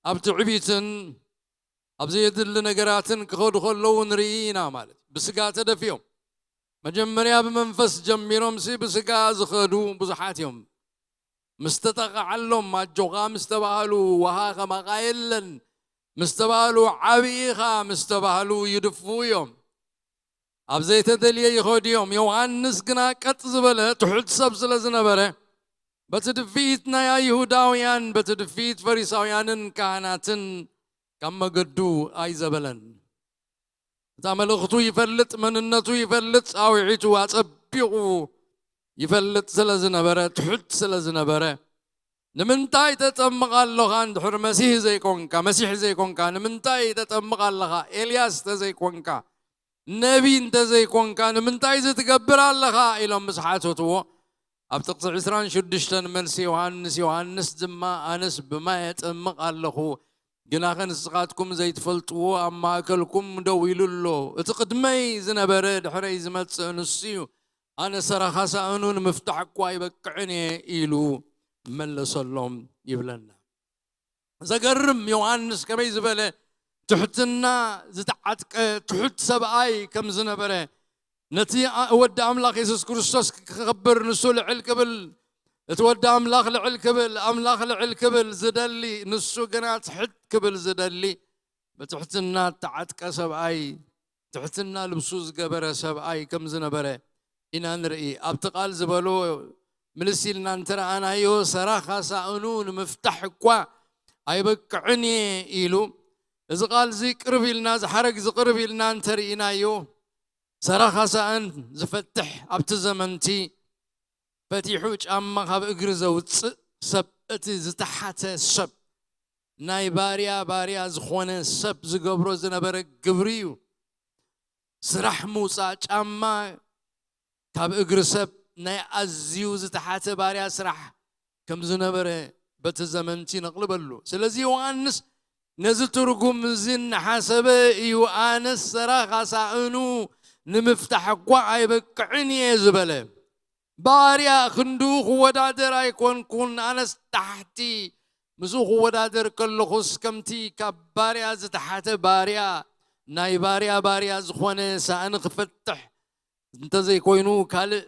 ኣብ ትዕቢትን ኣብ ዘየድሊ ነገራትን ክኸዱ ከለዉ ንርኢ ኢና። ማለት፣ ብስጋ ተደፊኦም፣ መጀመርያ ብመንፈስ ጀሚሮምሲ ብስጋ ዝኸዱ ብዙሓት እዮም። ምስ ተጠቕዓሎም ኣጆኻ ምስ ተባህሉ፣ "ወሃ ከማኻ የለን" ምስ ተባህሉ፣ "ዓብዪ ኢኻ" ምስ ተባህሉ ይድፍኡ እዮም። ኣብ ዘይተደልየ ይኸዱ እዮም። ዮሃንስ ግና ቀጥ ዝበለ ትሑት ሰብ ስለ ዝነበረ፣ በቲ ድፍኢት ናይ ኣይሁዳውያን፣ በቲ ድፍኢት ፈሪሳውያንን ካህናትን ካብ መገዱ ኣይዘበለን። እታ መልእኽቱ ይፈልጥ፣ መንነቱ ይፈልጥ፣ ጻውዒቱ ኣጸቢቑ ይፈልጥ ስለ ዝነበረ፣ ትሑት ስለ ዝነበረ፣ "ንምንታይ ተጠምቕ ኣለኻ? እንድሕር መሲህ ዘይኮንካ፣ መሲሕ ዘይኮንካ፣ ንምንታይ ተጠምቕ ኣለኻ? ኤልያስ እንተዘይኮንካ፣ ነቢ እንተዘይኮንካ፣ ንምንታይ እዚ ትገብር ኣለኻ?" ኢሎም ምስ ሓተትዎ፣ ኣብ ጥቕሲ ዕስራን ሽዱሽተን መልሲ ዮሃንስ፣ ዮሃንስ ድማ፣ "ኣነስ ብማይ የጠምቕ ኣለኹ፣ ግናኸ ንስኻትኩም ዘይትፈልጥዎ ኣብ ማእከልኩም ደው ኢሉ ኣሎ። እቲ ቅድመይ ዝነበረ ድሕረይ ዝመጽእ ንሱ እዩ። ኣነ ሰራኻ ሳእኑ ንምፍታሕ እኳ ኣይበቅዕን እየ" ኢሉ መለሰሎም ይብለና። ዘገርም፣ ዮሃንስ ከመይ ዝበለ ትሕትና ዝተዓጥቀ ትሑት ሰብኣይ ከም ዝነበረ፣ ነቲ ኣ-፣ ወዲ ኣምላኽ የሱስ ክርስቶስ ክኸብር፣ ንሱ ልዕል ክብል፣ እቲ ወዲ ኣምላኽ ልዕል ክብል፣ ኣምላኽ ልዕል ክብል ዝደሊ፣ ንሱ ግና ትሕት ክብል ዝደሊ፣ ብትሕትና እተዓጥቀ ሰብኣይ፣ ትሕትና ልብሱ ዝገበረ ሰብኣይ ከም ዝነበረ ኢና ንርኢ። ኣብቲ ቃል ዝበሎ ምልስ ኢልና እንተረኣናዮ፣ ሰራኻ ሳእኑ ንምፍታሕ እኳ ኣይበቅዕን እየ ኢሉ። እዚ ቃል እዚ ቅርብ ኢልና፣ እዚ ሓረግ እዚ ቅርብ ኢልና እንተርኢናዮ፣ ሰራኻ ሳእን ዝፈትሕ ኣብቲ ዘመንቲ ፈቲሑ ጫማ ካብ እግሪ ዘውጽእ ሰብ፣ እቲ ዝተሓተ ሰብ፣ ናይ ባርያ ባርያ ዝኾነ ሰብ ዝገብሮ ዝነበረ ግብሪ እዩ። ስራሕ ምውጻእ ጫማ ካብ እግሪ ሰብ ናይ ኣዝዩ ዝተሓተ ባርያ ስራሕ ከም ዝነበረ በቲ ዘመንቲ ነቕልበሉ። ስለዚ ዮሃንስ ነዚ ትርጉም እዚ እናሓሰበ እዩ፣ "ኣነስ ሰራኻ ሳእኑ ንምፍታሕ እኳ ኣይበቅዕን እየ" ዝበለ። ባርያ ክንድኡ ክወዳደር ኣይኮንኩን፣ ኣነስ ታሕቲ ምስኡ ክወዳደር ከለኹስ፣ ከምቲ ካብ ባርያ ዝተሓተ ባርያ፣ ናይ ባርያ ባርያ ዝኾነ ሳእኒ ክፈትሕ እንተዘይኮይኑ፣ ካልእ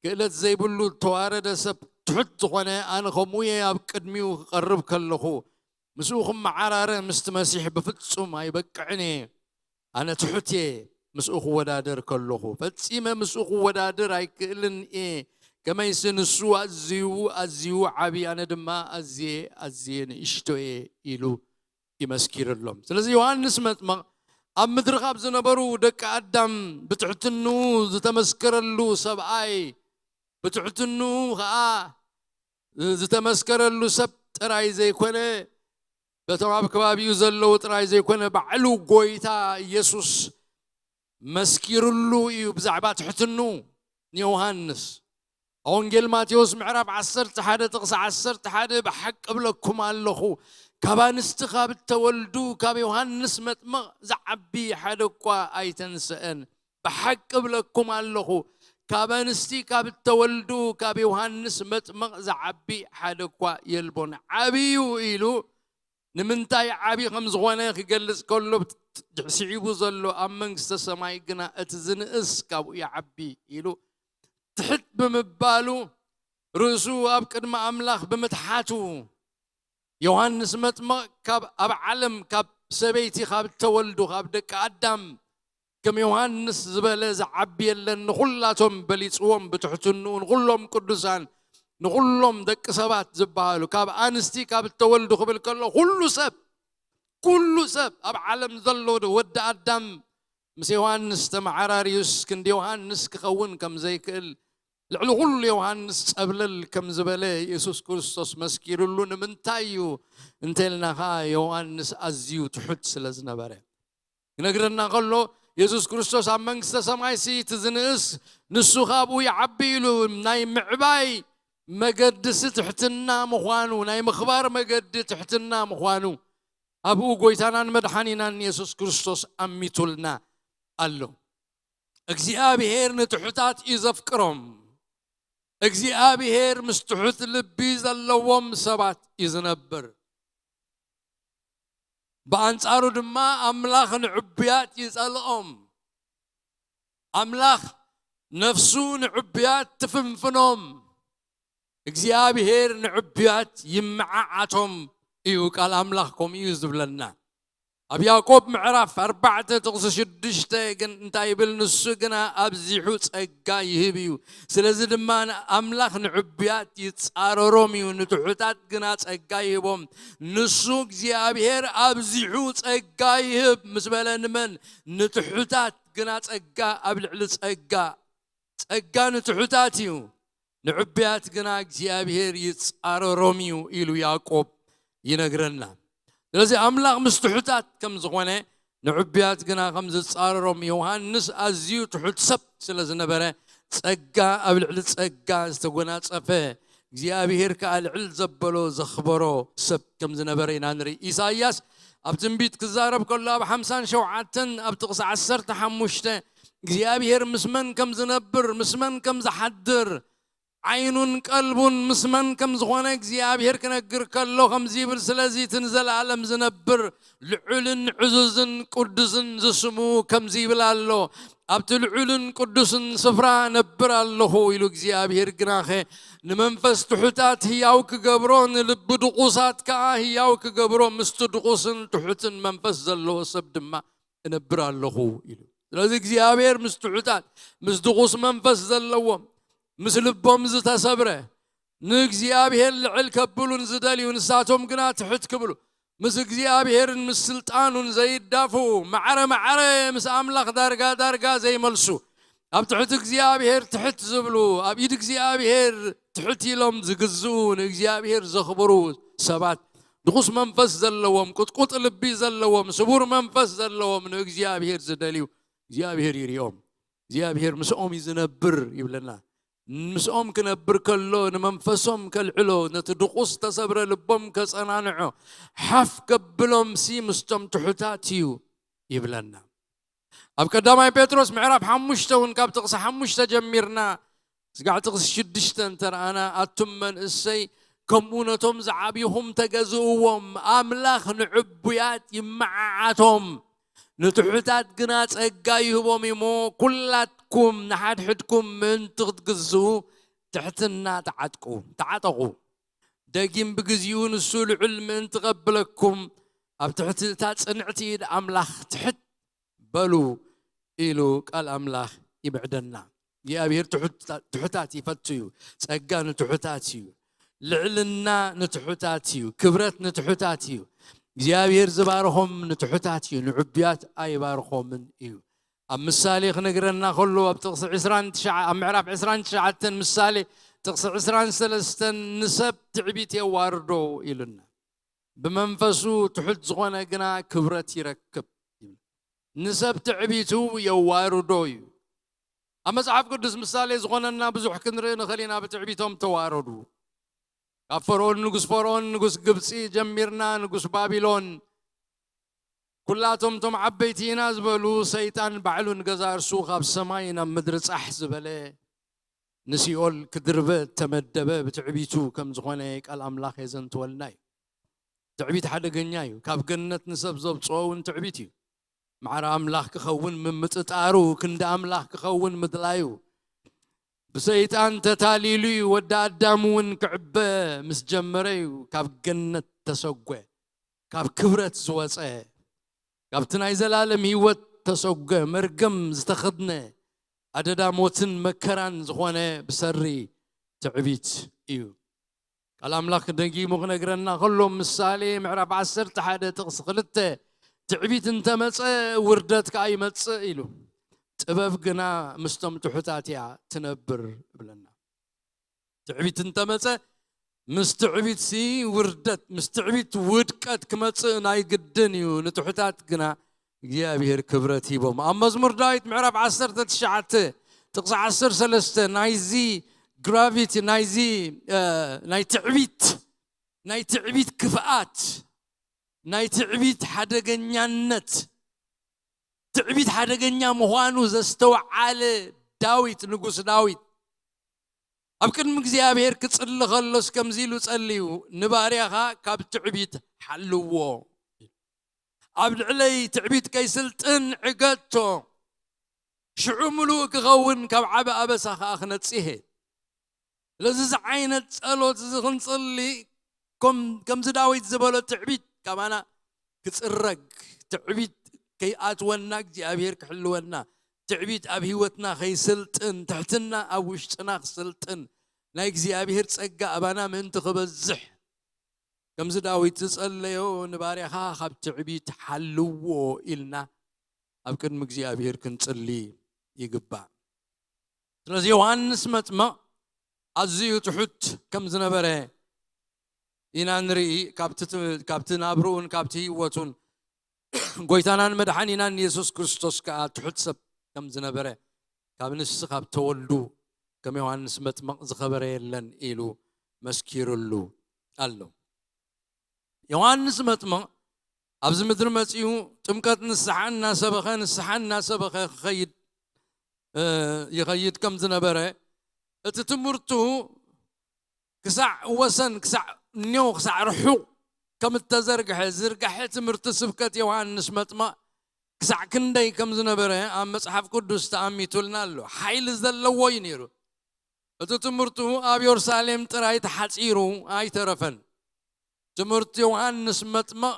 ክእለት ዘይብሉ እተዋረደ ሰብ ትሑት ዝኾነ፣ ኣነ ከምኡ እየ ኣብ ቅድሚኡ ክቐርብ ከለኹ፣ ምስኡ ክመዓራረ ምስቲ መሲሕ ብፍጹም ኣይበቅዕን እየ። ኣነ ትሑት እየ፣ ምስኡ ክወዳደር ከለኹ። ፈጺመ ምስኡ ክወዳደር ኣይክእልን እየ። ከመይሲ ንሱ ኣዝዩ፣ ኣዝዩ ዓቢ፣ ኣነ ድማ ኣዝየ፣ ኣዝየ ንእሽቶ እየ ኢሉ ይመስኪርሎም። ስለዚ ዮሃንስ መጥምቕ ኣብ ምድሪ ካብ ዝነበሩ ደቂ ኣዳም ብትሕትንኡ ዝተመስከረሉ ሰብኣይ፣ ብትሕትንኡ ኸኣ ዝተመስከረሉ ሰብ ጥራይ ዘይኮነ፣ በቶም ኣብ ከባቢኡ ዘለዉ ጥራይ ዘይኮነ፣ ባዕሉ ጎይታ ኢየሱስ መስኪርሉ እዩ ብዛዕባ ትሕትንኡ ንዮሃንስ። ኣብ ወንጌል ማቴዎስ ምዕራፍ ዓሰርተ ሓደ ጥቕሲ ዓሰርተ ሓደ፣ "ብሓቂ እብለኩም ኣለኹ፣ ካብ ኣንስቲ ካብ እተወልዱ ካብ ዮሃንስ መጥምቕ ዝዓቢ ሓደ እኳ ኣይተንስአን። ብሓቂ እብለኩም ኣለኹ፣ ካብ ኣንስቲ ካብ እተወልዱ ካብ ዮሃንስ መጥምቕ ዝዓቢ ሓደ እኳ የልቦን። ዓቢ እዩ" ኢሉ ንምንታይ ዓቢ ከም ዝኾነ ክገልጽ ከሎ፣ ስዒቡ ዘሎ ኣብ መንግስተ ሰማይ ግና እቲ ዝንእስ ካብኡ ይዓቢ ኢሉ ትሕት ብምባሉ፣ ርእሱ ኣብ ቅድሚ ኣምላኽ ብምትሓቱ፣ ዮሃንስ መጥምቕ ካብ ኣብ ዓለም ካብ ሰበይቲ ካብ እተወልዱ ካብ ደቂ ኣዳም ከም ዮሃንስ ዝበለ ዝዓቢ የለን፣ ንኹላቶም በሊጽዎም ብትሕትንኡ፣ ንኹሎም ቅዱሳን፣ ንኹሎም ደቂ ሰባት ዝበሃሉ ካብ ኣንስቲ ካብ እተወልዱ ክብል ከሎ ኩሉ ሰብ ኩሉ ሰብ ኣብ ዓለም ዘሎ ወዲ ኣዳም ምስ ዮሃንስ ተመዓራርዩስ ክንዲ ዮሃንስ ክኸውን ከም ዘይክእል፣ ልዕሊ ኩሉ ዮሃንስ ጸብለል ከም ዝበለ የሱስ ክርስቶስ መስኪሩሉ። ንምንታይ እዩ እንተልናኻ ዮሃንስ ኣዝዩ ትሑት ስለ ዝነበረ። ክነግረና ከሎ የሱስ ክርስቶስ ኣብ መንግስተ ሰማይሲ እቲ ዝንእስ ንሱ ካብኡ ይዓቢ ኢሉ ናይ ምዕባይ መገድሲ ትሕትና ምዃኑ፣ ናይ ምኽባር መገዲ ትሕትና ምዃኑ ኣብኡ ጎይታናን መድሓኒናን የሱስ ክርስቶስ ኣሚቱልና ኣሎ። እግዚኣብሔር ንትሑታት እዩ ዘፍቅሮም። እግዚኣብሔር ምስ ትሑት ልቢ ዘለዎም ሰባት እዩ ዝነብር። ብኣንጻሩ ድማ ኣምላኽ ንዕቡያት ይጸልኦም። ኣምላኽ ነፍሱ ንዕቡያት ትፍንፍኖም። እግዚኣብሔር ንዕቡያት ይመዓዓቶም እዩ። ቃል ኣምላኽ ከምኡ እዩ ዝብለና። ኣብ ያዕቆብ ምዕራፍ ኣርባዕተ ጥቕሲ ሽዱሽተ ግን እንታይ ይብል? ንሱ ግና ኣብዚሑ ጸጋ ይህብ እዩ። ስለዚ ድማ ኣምላኽ ንዕቡያት ይጻረሮም እዩ፣ ንትሑታት ግና ጸጋ ይህቦም። ንሱ እግዚኣብሔር ኣብዚሑ ጸጋ ይህብ ምስ በለ ንመን? ንትሑታት ግና ጸጋ ኣብ ልዕሊ ጸጋ፣ ጸጋ ንትሑታት እዩ፣ ንዕቡያት ግና እግዚኣብሔር ይጻረሮም እዩ ኢሉ ያዕቆብ ይነግረና። ስለዚ ኣምላኽ ምስ ትሑታት ከም ዝኾነ ንዕቡያት ግና ከም ዝጻረሮም፣ ዮሃንስ ኣዝዩ ትሑት ሰብ ስለ ዝነበረ ጸጋ ኣብ ልዕሊ ጸጋ ዝተጎናጸፈ እግዚኣብሔር ከኣ ልዕል ዘበሎ ዘኽበሮ ሰብ ከም ዝነበረ ኢና ንርኢ። ኢሳይያስ ኣብ ትንቢት ክዛረብ ከሎ ኣብ ሓምሳን ሸውዓተን ኣብ ጥቕሲ ዓሰርተ ሓሙሽተ እግዚኣብሔር ምስ መን ከም ዝነብር፣ ምስ መን ከም ዝሓድር፣ ዓይኑን ቀልቡን ምስ መን ከም ዝኾነ እግዚኣብሔር ክነግር ከሎ ከምዚ ይብል፣ ስለዚ እቲ ንዘለኣለም ዝነብር ልዑልን ዕዙዝን ቅዱስን ዝስሙ ከምዚ ይብል ኣሎ፣ ኣብቲ ልዑልን ቅዱስን ስፍራ ነብር ኣለኹ ኢሉ እግዚኣብሔር ግናኸ ንመንፈስ ትሑታት ህያው ክገብሮ፣ ንልቢ ድቑሳት ከኣ ህያው ክገብሮ፣ ምስቲ ድቑስን ትሑትን መንፈስ ዘለዎ ሰብ ድማ እነብር ኣለኹ ኢሉ። ስለዚ እግዚኣብሔር ምስ ትሑታት፣ ምስ ድቑስ መንፈስ ዘለዎም፣ ምስ ልቦም ዝተሰብረ፣ ንእግዚኣብሔር ልዕል ከብሉን ዝደልዩ፣ ንሳቶም ግና ትሕት ክብሉ፣ ምስ እግዚኣብሔርን ምስ ስልጣኑን ዘይዳፍኡ፣ ማዕረ ማዕረ ምስ ኣምላኽ ዳርጋ ዳርጋ ዘይመልሱ፣ ኣብ ትሕቲ እግዚኣብሔር ትሕት ዝብሉ፣ ኣብ ኢድ እግዚኣብሔር ትሕት ኢሎም ዝግዝኡ፣ ንእግዚኣብሔር ዘኽብሩ ሰባት፣ ድኹስ መንፈስ ዘለዎም፣ ቁጥቁጥ ልቢ ዘለዎም፣ ስቡር መንፈስ ዘለዎም፣ ንእግዚኣብሔር ዝደልዩ እግዚኣብሔር ይሪኦም። እግዚኣብሔር ምስኦም እዩ ዝነብር ይብለና። ምስኦም ክነብር ከሎ ንመንፈሶም ከልዕሎ፣ ነቲ ድቑስ ዝተሰብረ ልቦም ከጸናንዖ፣ ሓፍ ከብሎም ሲ ምስቶም ትሑታት እዩ ይብለና። ኣብ ቀዳማይ ጴጥሮስ ምዕራፍ ሓሙሽተ እውን ካብ ጥቕሲ ሓሙሽተ ጀሚርና ስጋዕ ጥቕሲ ሽዱሽተ እንተረኣና፣ ኣቱም መንእሰይ ከምኡ ነቶም ዝዓብይኹም ተገዝእዎም፣ ኣምላኽ ንዕቡያት ይመዓዓቶም፣ ንትሑታት ግና ጸጋ ይህቦም እሞ፣ ኩላትኩም ንሓድሕድኩም ምእንቲ ክትግዝኡ ትሕትና ተዓጥቁ፣ ተዓጠቑ። ደጊም ብግዚኡ ንሱ ልዑል ምእንቲ ቐብለኩም፣ ኣብ ትሕቲ እታ ጽንዕቲ ኢድ ኣምላኽ ትሕት በሉ ኢሉ ቃል ኣምላኽ ይምዕደና። እግዚኣብሔር ትሑታ-፣ ትሑታት ይፈቱ እዩ። ጸጋ ንትሑታት እዩ። ልዕልና ንትሑታት እዩ። ክብረት ንትሑታት እዩ። እግዚኣብሔር ዝባርኾም ንትሑታት እዩ፣ ንዕቡያት ኣይባርኾምን እዩ። ኣብ ምሳሌ ክነግረና ከሎ ኣብ ጥቕሲ ዕስራን ትሽዓ-፣ ኣብ ምዕራፍ ዕስራን ትሽዓተን ምሳሌ ጥቕሲ ዕስራን ሰለስተን ንሰብ ትዕቢት የዋርዶ ኢሉና። ብመንፈሱ ትሑት ዝኾነ ግና ክብረት ይረክብ። ንሰብ ትዕቢቱ የዋርዶ እዩ። ኣብ መጽሓፍ ቅዱስ ምሳሌ ዝኾነና ብዙሕ ክንርኢ ንኽእል ኢና። ብትዕቢቶም ተዋረዱ። ካብ ፈርኦን፣ ንጉስ ፈርኦን፣ ንጉስ ግብጺ ጀሚርና ንጉስ ባቢሎን፣ ኩላቶም እቶም ዓበይቲ ኢና ዝበሉ፣ ሰይጣን ባዕሉ ንገዛ እርሱ ካብ ሰማይ ናብ ምድሪ ጻሕ ዝበለ፣ ንሲኦል ክድርበ እተመደበ ብትዕቢቱ ከም ዝኾነ ቃል ኣምላኽ የዘንትወልና እዩ። ትዕቢት ሓደገኛ እዩ። ካብ ገነት ንሰብ ዘውጽኦ እውን ትዕቢት እዩ። ማዕረ ኣምላኽ ክኸውን ምምጥጣሩ፣ ክንዲ ኣምላኽ ክኸውን ምድላዩ፣ ብሰይጣን ተታሊሉ እዩ። ወዲ ኣዳም እውን ክዕበ ምስ ጀመረ እዩ ካብ ገነት ተሰጎ፣ ካብ ክብረት ዝወፀ፣ ካብቲ ናይ ዘላለም ህይወት ተሰጎ፣ መርገም ዝተኸድነ፣ ኣደዳ ሞትን መከራን ዝኾነ ብሰሪ ትዕቢት እዩ። ቃል ኣምላኽ ደጊሙ ክነግረና ከሎ፣ ምሳሌ ምዕራፍ ዓሰርተ ሓደ ጥቕሲ ክልተ፣ ትዕቢት እንተመጸ ውርደት ከኣ ይመጽእ ኢሉ፣ ጥበብ ግና ምስቶም ትሑታት እያ ትነብር እብለና። ትዕቢት እንተመጸ፣ ምስ ትዕቢት ሲ ውርደት፣ ምስ ትዕቢት ውድቀት ክመጽእ ናይ ግድን እዩ። ንትሑታት ግና እግዚኣብሔር ክብረት ሂቦም። ኣብ መዝሙር ዳዊት ምዕራፍ ዓሰርተ ትሽዓተ ጥቕሲ ዓሰርተ ሰለስተ ናይዚ ግራቪቲ፣ ናይዚ፣ እ፣ ናይ ትዕቢት፣ ናይ ትዕቢት ክፍኣት፣ ናይ ትዕቢት ሓደገኛነት፣ ትዕቢት ሓደገኛ ምዃኑ ዘስተውዓለ ዳዊት፣ ንጉስ ዳዊት፣ ኣብ ቅድሚ እግዚኣብሔር ክጽሊ ከሎስ ከምዚ ኢሉ ጸልዩ፣ "ንባርያኻ ካብ ትዕቢት ሓልዎ። ኣብ ልዕለይ ትዕቢት ከይስልጥን ዕገቶ። ሽዑ ምሉእ ክኸውን፣ ካብ ዓቢ ኣበሳ ኸኣ ክነጽሄ." ስለዚ እዚ ዓይነት ጸሎት እዚ ክንጽሊ፣ ከም-፣ ከምዚ ዳዊት ዝበሎ ትዕቢት ካባና ክጽረግ፣ ትዕቢት ከይኣትወና እግዚኣብሔር ክሕልወና፣ ትዕቢት ኣብ ህይወትና ከይስልጥን፣ ትሕትና ኣብ ውሽጥና ክስልጥን፣ ናይ እግዚኣብሔር ጸጋ ኣባና ምእንቲ ክበዝሕ፣ ከምዚ ዳዊት ዝጸለዮ፣ "ንባርያኻ ካብ ትዕቢት ሓልዎ" ኢልና ኣብ ቅድሚ እግዚኣብሔር ክንጽሊ ይግባእ። ስለዚ ዮሃንስ መጥምቕ ኣዝዩ ትሑት ከም ዝነበረ ኢና ንርኢ። ካብቲ ት-፣ ካብቲ ናብርኡን ካብቲ ህይወቱን፣ ጎይታናን መድሓኒናን የሱስ ክርስቶስ ከኣ ትሑት ሰብ ከም ዝነበረ፣ ካብ ንስ ካብ ተወልዱ ከም ዮሃንስ መጥምቕ ዝኸበረ የለን ኢሉ መስኪሩሉ ኣሎ። ዮሃንስ መጥምቕ ኣብዚ ምድሪ መጺኡ ጥምቀት ንስሓ እናሰበኸ፣ ንስሓ እናሰበኸ ክኸይድ፣ እ፣ ይኸይድ ከም ዝነበረ፣ እቲ ትምህርቱ ክሳዕ ወሰን፣ ክሳዕ ኔው፣ ክሳዕ ርሑቕ ከም እተዘርግሐ፣ ዝርጋሐ ትምህርቲ ስብከት ዮሃንስ መጥምቕ ክሳዕ ክንደይ ከም ዝነበረ ኣብ መጽሓፍ ቅዱስ ተኣሚቱልና ኣሎ። ሓይሊ ዘለዎ እዩ ነይሩ። እቲ ትምህርቱ ኣብ የሩሳሌም ጥራይ ተሓጺሩ ኣይተረፈን። ትምህርቲ ዮሃንስ መጥምቕ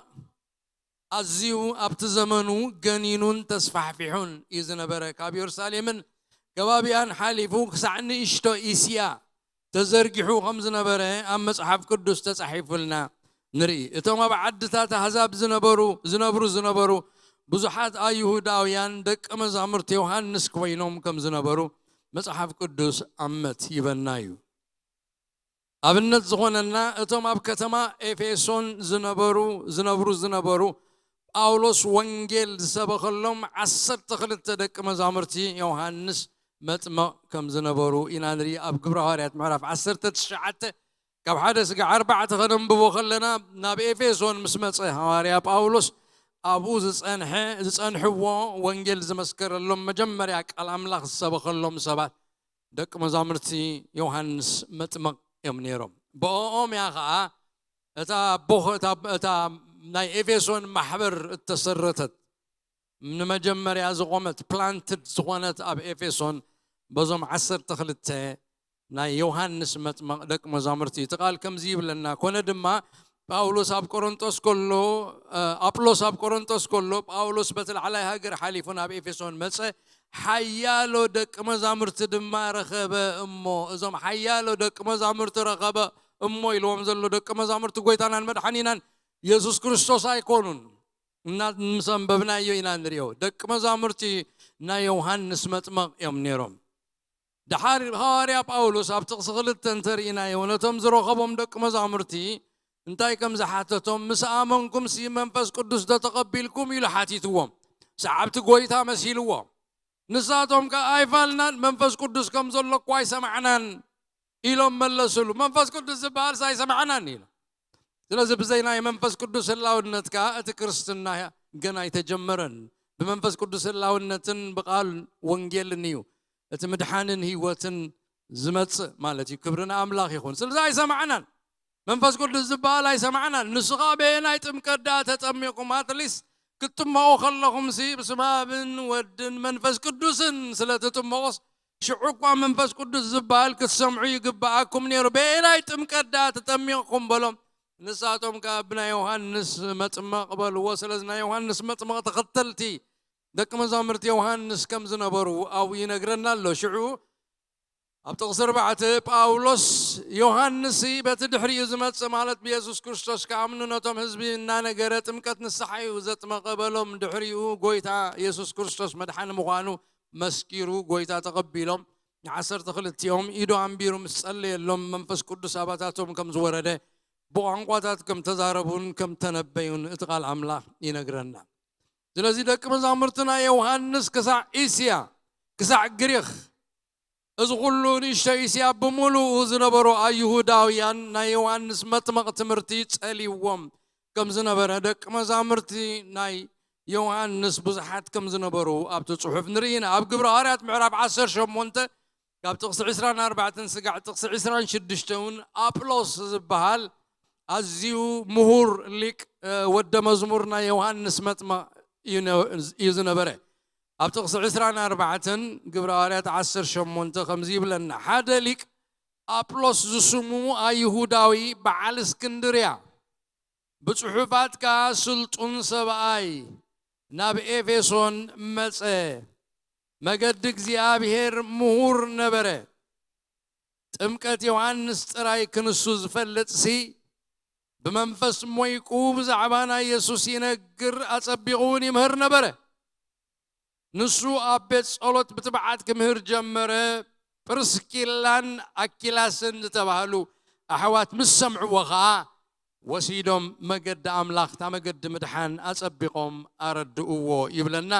ኣዝዩ ኣብቲ ዘመኑ ገኒኑን ተስፋሕፊሑን እዩ ዝነበረ። ካብ የሩሳሌምን ከባቢኣን ሓሊፉ ክሳዕ ንእሽቶ እስያ ተዘርጊሑ ከም ዝነበረ ኣብ መጽሓፍ ቅዱስ ተጻሒፉልና ንርኢ። እቶም ኣብ ዓድታት ኣህዛብ ዝነበሩ፣ ዝነብሩ ዝነበሩ ብዙሓት ኣይሁዳውያን ደቀ መዛሙርቲ ዮሃንስ ኮይኖም ከም ዝነበሩ መጽሓፍ ቅዱስ ኣመት ይበና እዩ። ኣብነት ዝኾነና፣ እቶም ኣብ ከተማ ኤፌሶን ዝነበሩ፣ ዝነብሩ ዝነበሩ፣ ጳውሎስ ወንጌል ዝሰበኸሎም ዓሰርተ ክልተ ደቂ መዛሙርቲ ዮሃንስ መጥምቕ ከም ዝነበሩ ኢና ንርኢ። ኣብ ግብረ ሃዋርያት ምዕራፍ ዓሰርተ ትሽዓተ ካብ ሓደ ስጋዕ ኣርባዕተ ከነንብቦ ከለና፣ ናብ ኤፌሶን ምስ መጸ ሃዋርያ ጳውሎስ ኣብኡ ዝጸንሐ፣ ዝጸንሕዎ ወንጌል ዝመስከረሎም መጀመርያ ቃል ኣምላኽ ዝሰበኸሎም ሰባት ደቂ መዛሙርቲ ዮሃንስ መጥምቕ እዮም ነይሮም። ብኦኦም እያ ኸዓ እታ ኣቦ-፣ እታ፣ እታ ናይ ኤፌሶን ማሕበር እተሰረተት፣ ንመጀመርያ ዝቖመት፣ ፕላንትድ ዝኾነት ኣብ ኤፌሶን በዞም ዓሰርተ ክልተ ናይ ዮሃንስ መጥምቕ ደቂ መዛሙርቲ። እቲ ቃል ከምዚ ይብለና፣ ኮነ ድማ ጳውሎስ ኣብ ቆሮንጦስ ከሎ፣ እ፣ ኣጵሎስ ኣብ ቆሮንጦስ ከሎ፣ ጳውሎስ በቲ ላዕላይ ሃገር ሓሊፉ ናብ ኤፌሶን መጸ፣ ሓያሎ ደቂ መዛሙርቲ ድማ ረኸበ እሞ፣ እዞም ሓያሎ ደቂ መዛሙርቲ ረኸበ እሞ ኢልዎም ዘሎ ደቂ መዛሙርቲ ጎይታናን መድሓኒናን የሱስ ክርስቶስ ኣይኮኑን። እና ምስ ኣንበብናዮ ኢና ንሪኦ። ደቂ መዛሙርቲ ናይ ዮሃንስ መጥምቕ እዮም ነይሮም። ደሓር ሃዋርያ ጳውሎስ ኣብ ጥቕሲ ክልተ እንተርኢናዮ፣ ነቶም ዝረኸቦም ደቂ መዛሙርቲ እንታይ ከም ዝሓተቶም፣ "ምስ ኣመንኩምሲ መንፈስ ቅዱስ ዶ ተቐቢልኩም?" ኢሉ ሓቲትዎም። ሰዓብቲ ጎይታ መሲልዎም። ንሳቶም ከኣ፣ "ኣይፋልናን፣ መንፈስ ቅዱስ ከም ዘሎ እኳ ኣይሰማዕናን" ኢሎም መለሱሉ። "መንፈስ ቅዱስ ዝበሃልስ ኣይሰማዕናን" ኢሎም። ስለዚ ብዘይ ናይ መንፈስ ቅዱስ ህላውነት ከኣ እቲ ክርስትና ገና ኣይተጀመረን። ብመንፈስ ቅዱስ ህላውነትን ብቓል ወንጌልን እዩ እቲ ምድሓንን ህይወትን ዝመጽእ ማለት እዩ። ክብሪ ንኣምላኽ ይኹን። ስለዚ ኣይሰማዕናን። መንፈስ ቅዱስ ዝበሃል ኣይሰማዕናን። ንሱ ኸኣ በየናይ ጥምቀት ደኣ ተጠሚቕኩም? ኣትሊስት ክትጥመቑ ከለኹምሲ ብስመ ኣብን ወድን መንፈስ ቅዱስን ስለ ትጥመቑስ፣ ሽዑ እኳ መንፈስ ቅዱስ ዝበሃል ክትሰምዑ ይግብኣኩም ነይሩ። በየናይ ጥምቀት ደኣ ተጠሚቕኩም? በሎም። ንሳቶም ከኣ ብናይ ዮሃንስ መጥመቕ በልዎ። ስለዚ ናይ ዮሃንስ መጥመቕ ተኸተልቲ ደቂ መዛሙርቲ ዮሃንስ ከም ዝነበሩ ኣብኡ ይነግረና ኣሎ። ሽዑ ኣብ ጥቕሲ ኣርባዕተ ጳውሎስ፣ ዮሃንስ በቲ ድሕሪኡ ዝመጽእ ማለት ብየሱስ ክርስቶስ ክኣምኑ ነቶም ህዝቢ እናነገረ ጥምቀት ንስሓ እዩ ዘጥመቐ በሎም። ድሕሪኡ ጎይታ የሱስ ክርስቶስ መድሓኒ ምዃኑ መስኪሩ፣ ጎይታ ተቐቢሎም። ንዓሰርተ ክልቲኦም ኢዱ ኣንቢሩ ምስ ጸለየሎም መንፈስ ቅዱስ ኣባታቶም ከም ዝወረደ፣ ብቋንቋታት ከም ተዛረቡን ከም ተነበዩን እቲ ቃል ኣምላኽ ይነግረና። ስለዚ ደቂ መዛሙርቲ ናይ ዮሃንስ ክሳዕ እስያ፣ ክሳዕ ግሪኽ፣ እዚ ኩሉ ንእሽቶ እስያ ብምሉኡ ዝነበሩ ኣይሁዳውያን ናይ ዮሃንስ መጥመቕ ትምህርቲ ጸልይዎም ከም ዝነበረ ደቂ መዛሙርቲ ናይ ዮሃንስ ብዙሓት ከም ዝነበሩ ኣብቲ ጽሑፍ ንርኢ ኢና። ኣብ ግብረ ሃዋርያት ምዕራፍ ዓሰርተ ሸሞንተ ካብ ጥቕሲ ዕስራን ኣርባዕተን ስጋዕ ጥቕሲ ዕስራን ሽዱሽተን እውን ኣጵሎስ ዝበሃል ኣዝዩ ምሁር ሊቅ፣ እ፣ ወደ መዝሙር ናይ ዮሃንስ መጥመቕ እዩ ነ-፣ እዩ ዝነበረ። ኣብ ጥቕሲ ዕስራን ኣርባዕተን ግብረ ሃዋርያት ዓሰርተ ሸሞንተ ከምዚ ይብለና፣ ሓደ ሊቅ ኣጵሎስ ዝስሙ ኣይሁዳዊ በዓል እስክንድርያ፣ ብጽሑፋት ከኣ ስልጡን ሰብኣይ፣ ናብ ኤፌሶን መጸ። መገዲ እግዚኣብሔር ምሁር ነበረ። ጥምቀት ዮሃንስ ጥራይ ክንሱ ዝፈልጥሲ፣ ብመንፈስ ሞይቁ ብዛዕባ ናይ የሱስ ይነግር፣ ኣጸቢቑ እውን ይምህር ነበረ። ንሱ ኣብ ቤት ጸሎት ብትብዓት ክምህር ጀመረ። ፕርስኪላን ኣኪላስን ዝተባህሉ ኣሕዋት ምስ ሰምዕዎ ኸኣ፣ ወሲዶም መገዲ ኣምላኽ፣ እታ መገዲ ምድሓን ኣጸቢቖም ኣረድእዎ ይብለና።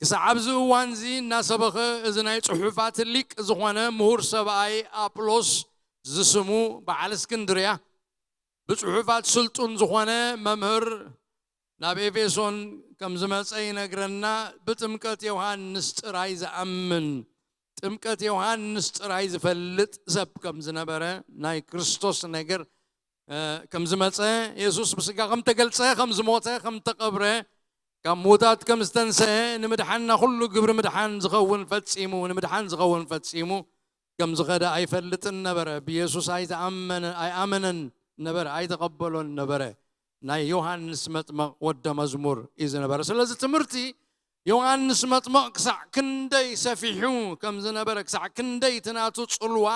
ክሳዕ ኣብዚ እዋንዚ እናሰበኸ፣ እዚ ናይ ጽሑፋት ሊቅ ዝኾነ ምሁር ሰብኣይ ኣጵሎስ ዝስሙ በዓል እስክንድርያ፣ ብጽሑፋት ስልጡን ዝኾነ መምህር ናብ ኤፌሶን ከም ዝመጸ ይነግረና። ብጥምቀት ዮሃንስ ጥራይ ዝኣምን፣ ጥምቀት ዮሃንስ ጥራይ ዝፈልጥ ሰብ ከም ዝነበረ፣ ናይ ክርስቶስ ነገር፣ እ፣ ከም ዝመጸ፣ የሱስ ብስጋ ከም ተገልጸ፣ ከም ዝሞተ፣ ከም ተቐብረ፣ ካብ ምዉታት ከም ዝተንስአ፣ ንምድሓንና ኩሉ ግብሪ ምድሓን ዝኸውን ፈጺሙ፣ ንምድሓን ዝኸውን ፈጺሙ ከም ዝኸደ ኣይፈልጥን ነበረ። ብየሱስ ኣይተኣመነ-፣ ኣይኣመነን ነበረ፣ ኣይተቐበሎን ነበረ። ናይ ዮሃንስ መጥመቕ ወደ መዝሙር እዩ ዝነበረ። ስለዚ ትምህርቲ ዮሃንስ መጥመቕ ክሳዕ ክንደይ ሰፊሑ ከም ዝነበረ፣ ክሳዕ ክንደይ እቲ ናቱ ጽልዋ፣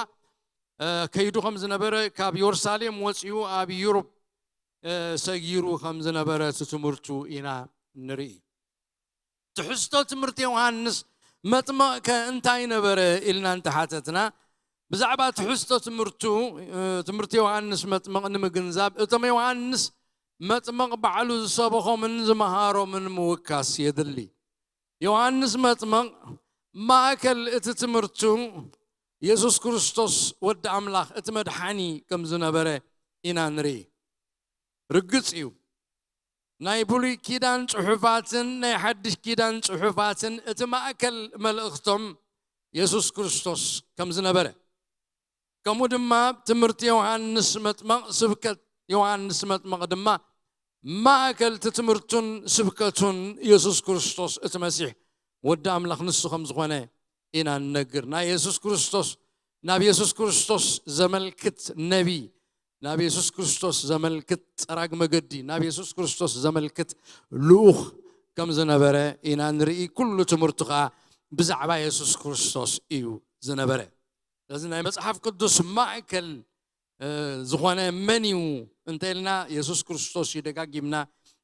እ፣ ከይዱ ከም ዝነበረ፣ ካብ የሩሳሌም ወጺኡ ኣብ ዩሮፕ፣ እ፣ ሰጊሩ ከም ዝነበረ እቲ ትምህርቱ ኢና ንርኢ። ትሕዝቶ ትምህርቲ ዮሃንስ መጥመቕ ከ እንታይ ነበረ ኢልና እንተሓተትና፣ ብዛዕባ ትሕዝቶ ትምህርቱ፣ እ፣ ትምህርቲ ዮሃንስ መጥመቕ ንምግንዛብ፣ እቶም ዮሃንስ መጥመቕ ባዕሉ ዝሰበኾምን ዝመሃሮምን ምውካስ የድሊ። ዮሃንስ መጥመቕ ማእከል እቲ ትምህርቱ የሱስ ክርስቶስ ወዲ ኣምላኽ እቲ መድሓኒ ከም ዝነበረ ኢና ንርኢ። ርግጽ እዩ፣ ናይ ብሉይ ኪዳን ጽሑፋትን ናይ ሓድሽ ኪዳን ጽሑፋትን እቲ ማእከል መልእኽቶም የሱስ ክርስቶስ ከም ዝነበረ፣ ከምኡ ድማ ትምህርቲ ዮሃንስ መጥመቕ፣ ስብከት ዮሃንስ መጥመቕ ድማ ማእከል እቲ ትምህርቱን ስብከቱን የሱስ ክርስቶስ እቲ መሲሕ ወዲ ኣምላኽ ንሱ ከም ዝኾነ ኢና ንነግር። ናይ የሱስ ክርስቶስ፣ ናብ የሱስ ክርስቶስ ዘመልክት ነቢ፣ ናብ የሱስ ክርስቶስ ዘመልክት ጸራግ መገዲ፣ ናብ የሱስ ክርስቶስ ዘመልክት ልኡኽ ከም ዝነበረ ኢና ንርኢ። ኩሉ ትምህርቱ ኸኣ ብዛዕባ የሱስ ክርስቶስ እዩ ዝነበረ። ስለዚ ናይ መጽሓፍ ቅዱስ ማእከል፣ እ፣ ዝኾነ መን እዩ እንተ ኢልና፣ የሱስ ክርስቶስ እዩ፣ ደጋጊምና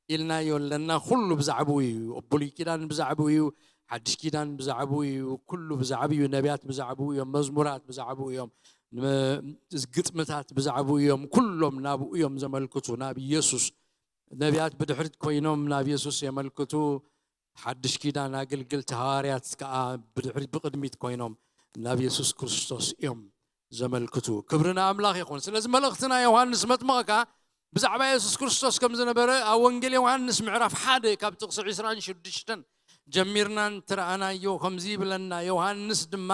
ኢልናዮ ኣለና። ኩሉ ብዛዕባኡ እዩ። ብሉይ ኪዳን ብዛዕባኡ እዩ፣ ሓድሽ ኪዳን ብዛዕባኡ እዩ፣ ኩሉ ብዛዕባኡ እዩ። ነቢያት ብዛዕባኡ እዮም፣ መዝሙራት ብዛዕባኡ እዮም፣ ም-፣ ግጥምታት ብዛዕባኡ እዮም። ኩሎም ናብኡ እዮም ዘመልክቱ፣ ናብ ኢየሱስ። ነቢያት ብድሕሪት ኮይኖም ናብ የሱስ የመልክቱ። ሓድሽ ኪዳን ኣገልገልቲ ሃዋርያት ከኣ ብድሕሪት፣ ብቕድሚት ኮይኖም ናብ የሱስ ክርስቶስ እዮም ዘመልክቱ። ክብሪ ንኣምላኽ ይኹን። ስለዚ መልእኽቲ ናይ ዮሃንስ መጥምቕ ከኣ ብዛዕባ የሱስ ክርስቶስ ከም ዝነበረ ኣብ ወንጌል ዮሃንስ ምዕራፍ ሓደ ካብ ጥቕሲ ዕስራን ሽዱሽተን ጀሚርና እንተረኣናዮ ከምዚ ይብለና። ዮሃንስ ድማ፣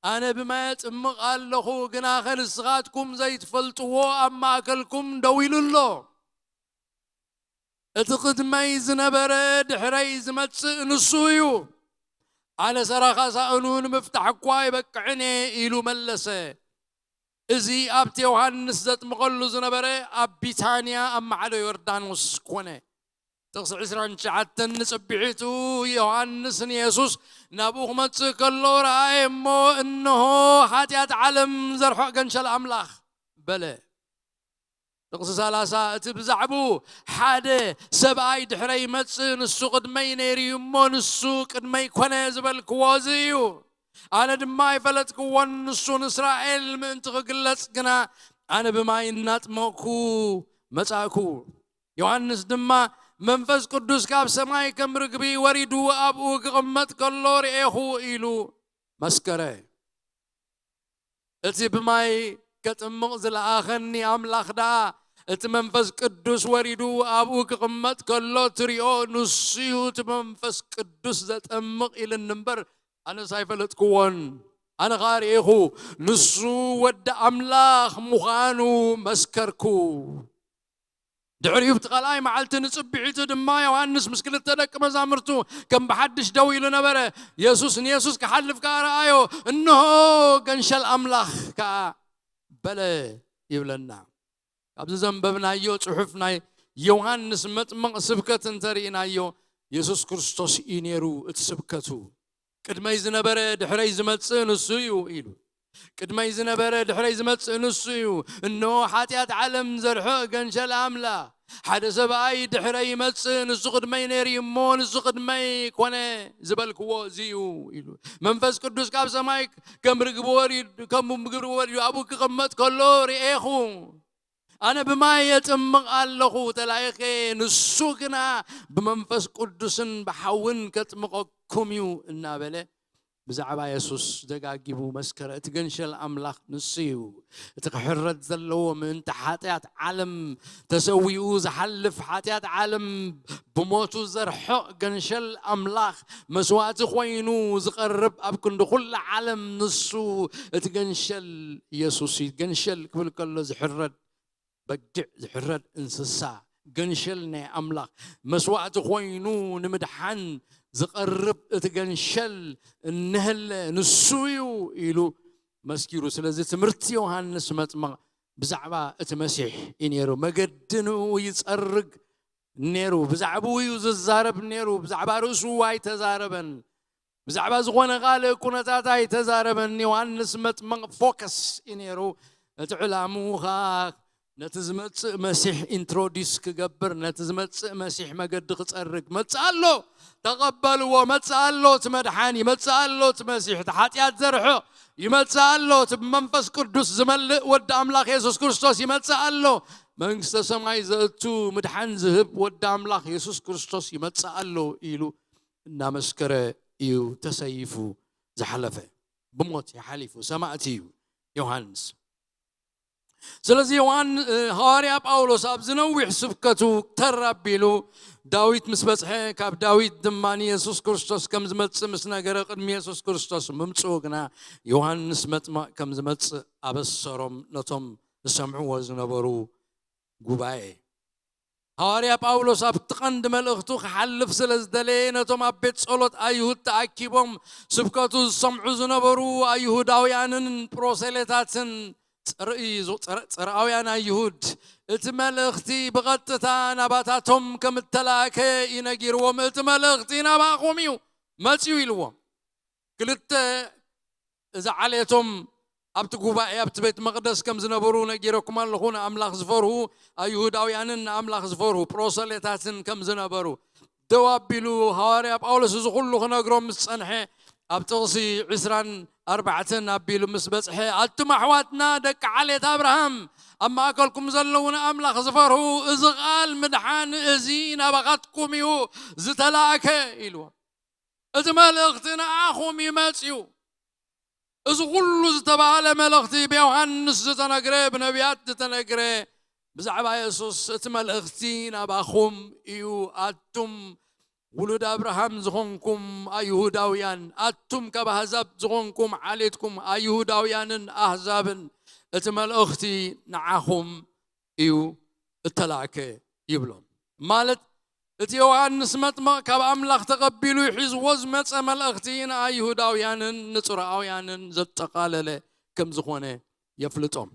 "ኣነ ብማይ ኣጥምቕ ኣለኹ፣ ግናኸ ንስኻትኩም ዘይትፈልጥዎ ኣብ ማእከልኩም ደው ኢሉ ኣሎ። እቲ ቅድመይ ዝነበረ ድሕረይ ዝመጽእ ንሱ እዩ። ኣነ ሰራኻ ሳእኑ ንምፍታሕ እኳ ኣይበቅዕን እየ ኢሉ መለሰ። እዚ ኣብቲ ዮሃንስ ዘጥምቐሉ ዝነበረ ኣብ ቢታንያ ኣብ ማዕዶ ዮርዳኖስ ኮነ። ጥቕሲ ዕስራን ትሽዓተን ንጽቢሒቱ ዮሃንስ ንየሱስ ናብኡ ክመጽእ ከሎ ረኣየ እሞ፣ እንሆ ሓጢኣት ዓለም ዘርሕቕ ገንሸል ኣምላኽ በለ። ጥቕሲ ሰላሳ እቲ ብዛዕባኡ ሓደ ሰብኣይ ድሕረይ ይመጽእ፣ ንሱ ቅድመይ ነይሩ እዩ እሞ ንሱ ቅድመይ ኮነ ዝበልክዎ እዚ እዩ። ኣነ ድማ ኣይፈለጥክዎን፣ ንሱ ንእስራኤል ምእንቲ ክግለጽ ግና ኣነ ብማይ እናጥመቕኩ መጻእኩ። ዮሃንስ ድማ መንፈስ ቅዱስ ካብ ሰማይ ከም ርግቢ ወሪዱ ኣብኡ ክቕመጥ ከሎ ርኤኹ ኢሉ መስከረ። እቲ ብማይ ከጥምቕ ዝለኣኸኒ ኣምላኽ ደኣ እቲ መንፈስ ቅዱስ ወሪዱ ኣብኡ ክቕመጥ ከሎ ትሪኦ ንሱ እዩ እቲ መንፈስ ቅዱስ ዘጠምቕ ኢልኒ እምበር ኣነስ ኣይፈለጥክዎን። ኣነ ኸኣ ርኤኹ ንሱ ወዲ ኣምላኽ ምዃኑ መስከርኩ። ድሕሪኡ ኣብቲ ካልኣይ መዓልቲ ንጽብሒቱ ድማ ዮሃንስ ምስ ክልተ ደቂ መዛሙርቱ ከም ብሓድሽ ደው ኢሉ ነበረ። የሱስ ንየሱስ ክሓልፍ ከኣ ረኣዮ፣ እንሆ ገንሸል ኣምላኽ ከኣ በለ ይብለና። ካብዚ ዘንበብናዮ ጽሑፍ ናይ ዮሃንስ መጥምቕ ስብከት እንተርኢናዮ፣ የሱስ ክርስቶስ እዩ ነይሩ እቲ ስብከቱ። ቅድመይ ዝነበረ ድሕረይ ዝመጽእ ንሱ እዩ ኢሉ። ቅድመይ ዝነበረ ድሕረይ ዝመጽእ ንሱ እዩ። እንሆ ሓጢኣት ዓለም ዘርሕቕ ገንሸል ኣምላኽ። ሓደ ሰብኣይ ድሕረይ ይመጽእ፣ ንሱ ቅድመይ ነይሩ እዩ እሞ ንሱ ቅድመይ ኮነ ዝበልክዎ እዚ እዩ ኢሉ። መንፈስ ቅዱስ ካብ ሰማይ ከም ርግቢ ወሪዱ፣ ከም ርግቢ ወሪዱ ኣብኡ ክቕመጥ ከሎ ርኤኹ። ኣነ ብማይ የጥምቕ ኣለኹ፣ ተላኢኸ፣ ንሱ ግና ብመንፈስ ቅዱስን ብሓውን ከጥምቐኩም እዩ እናበለ ብዛዕባ የሱስ ደጋጊሙ መስከረ። እቲ ገንሸል ኣምላኽ ንሱ እዩ። እቲ ክሕረድ ዘለዎ ምእንቲ ሓጢኣት ዓለም ተሰዊኡ ዝሓልፍ፣ ሓጢኣት ዓለም ብሞቱ ዘርሕቕ ገንሸል ኣምላኽ መስዋእቲ ኮይኑ ዝቐርብ ኣብ ክንዲ ኩላ ዓለም ንሱ እቲ ገንሸል የሱስ እዩ። ገንሸል ክብል ከሎ ዝሕረድ በጊዕ፣ ዝሕረድ እንስሳ፣ ገንሸል ናይ ኣምላኽ መስዋእቲ ኮይኑ ንምድሓን ዝቐርብ እቲ ገንሸል እንሀለ ንሱ እዩ ኢሉ መስኪሩ። ስለዚ ትምህርቲ ዮሃንስ መጥምቕ ብዛዕባ እቲ መሲሕ እዩ ነይሩ። መገዲ ንኡ ይጸርግ ነይሩ። ብዛዕባኡ እዩ ዝዛረብ ነይሩ። ብዛዕባ ርእሱ ኣይተዛረበን። ብዛዕባ ዝኾነ ካልእ ኩነታት ኣይተዛረበን። ዮሃንስ መጥምቕ ፎከስ እዩ ነይሩ። እቲ ዕላምኡ ኸኣ ነቲ ዝመጽእ መሲሕ ኢንትሮዲስ ክገብር፣ ነቲ ዝመጽእ መሲሕ መገዲ ክጸርግ። መጽእ ኣሎ፣ ተቐበልዎ። መጽእ ኣሎ እቲ መድሓኒ፣ መጽእ ኣሎ እቲ መሲሕ፣ እቲ ሓጢኣት ዘርሕቕ ይመጽእ ኣሎ። እቲ ብመንፈስ ቅዱስ ዝመልእ ወዲ ኣምላኽ የሱስ ክርስቶስ ይመጽእ ኣሎ። መንግስተ ሰማይ ዘእቱ ምድሓን ዝህብ ወዲ ኣምላኽ የሱስ ክርስቶስ ይመጽእ ኣሎ ኢሉ እናመስከረ እዩ ተሰይፉ ዝሓለፈ። ብሞት እዩ ሓሊፉ፣ ሰማእቲ እዩ ዮሃንስ። ስለዚ ዮሃን-፣ እ፣ ሃዋርያ ጳውሎስ ኣብዚ ነዊሕ ስብከቱ ተር ኣቢሉ ዳዊት ምስ በጽሐ፣ ካብ ዳዊት ድማ ንየሱስ ክርስቶስ ከም ዝመጽእ ምስ ነገረ፣ ቅድሚ የሱስ ክርስቶስ ምምጽኡ ግና ዮሃንስ መጥምቕ ከም ዝመጽእ ኣበሰሮም ነቶም ዝሰምዕዎ ዝነበሩ ጉባኤ። ሃዋርያ ጳውሎስ ኣብቲ ቀንዲ መልእኽቱ ክሓልፍ ስለ ዝደለየ፣ ነቶም ኣብ ቤት ጸሎት ኣይሁድ ተኣኪቦም ስብከቱ ዝሰምዑ ዝነበሩ ኣይሁዳውያንን ፕሮሴሌታትን፣ ጽርኢ-፣ ጽረ-፣ ጽርኣውያን ኣይሁድ፣ እቲ መልእኽቲ ብቐጥታ ናባታቶም ከም እተላእከ እዩ ነጊርዎም። እቲ መልእኽቲ ናባኹም እዩ መጺኡ ኢልዎም። ክልተ፣ እዚ ዓሌቶም ኣብቲ ጉባኤ፣ ኣብቲ ቤት መቕደስ ከም ዝነበሩ ነጊረኩም ኣለኹ። ንኣምላኽ ዝፈርሁ ኣይሁዳውያንን ንኣምላኽ ዝፈርሁ ፕሮሰሌታትን ከም ዝነበሩ ደው ኣቢሉ ሃዋርያ ጳውሎስ እዚ ኩሉ ክነግሮም ምስ ጸንሐ፣ ኣብ ጥቕሲ ዕስራን ኣርባዕተን ኣቢሉ ምስ በጽሐ፣ ኣቱም ኣሕዋትና ደቂ ዓሌት ኣብርሃም፣ ኣብ ማእከልኩም ዘለዉ ንኣምላኽ ዝፈርሁ፣ እዚ ቃል ምድሓን እዚ ናባኻትኩም እዩ ዝተላእከ ኢልዎም። እቲ መልእኽቲ ንኣኹም እዩ መጺኡ። እዚ ኩሉ ዝተባህለ መልእኽቲ ብዮሃንስ ዝተነግረ፣ ብነቢያት ዝተነግረ ብዛዕባ የሱስ እቲ መልእኽቲ ናባኹም እዩ። ኣቱም ውሉድ ኣብርሃም ዝኾንኩም ኣይሁዳውያን፣ ኣቱም ካብ ኣህዛብ ዝኾንኩም ዓሌትኩም ኣይሁዳውያንን ኣህዛብን፣ እቲ መልእኽቲ ንዓኹም እዩ እተላእከ ይብሎም። ማለት እቲ ዮሃንስ መጥምቕ ካብ ኣምላኽ ተቐቢሉ ሒዝዎ ዝመጸ መልእኽቲ ንኣይሁዳውያንን ንጽርኣውያንን ዘጠቓለለ ከም ዝኾነ የፍልጦም።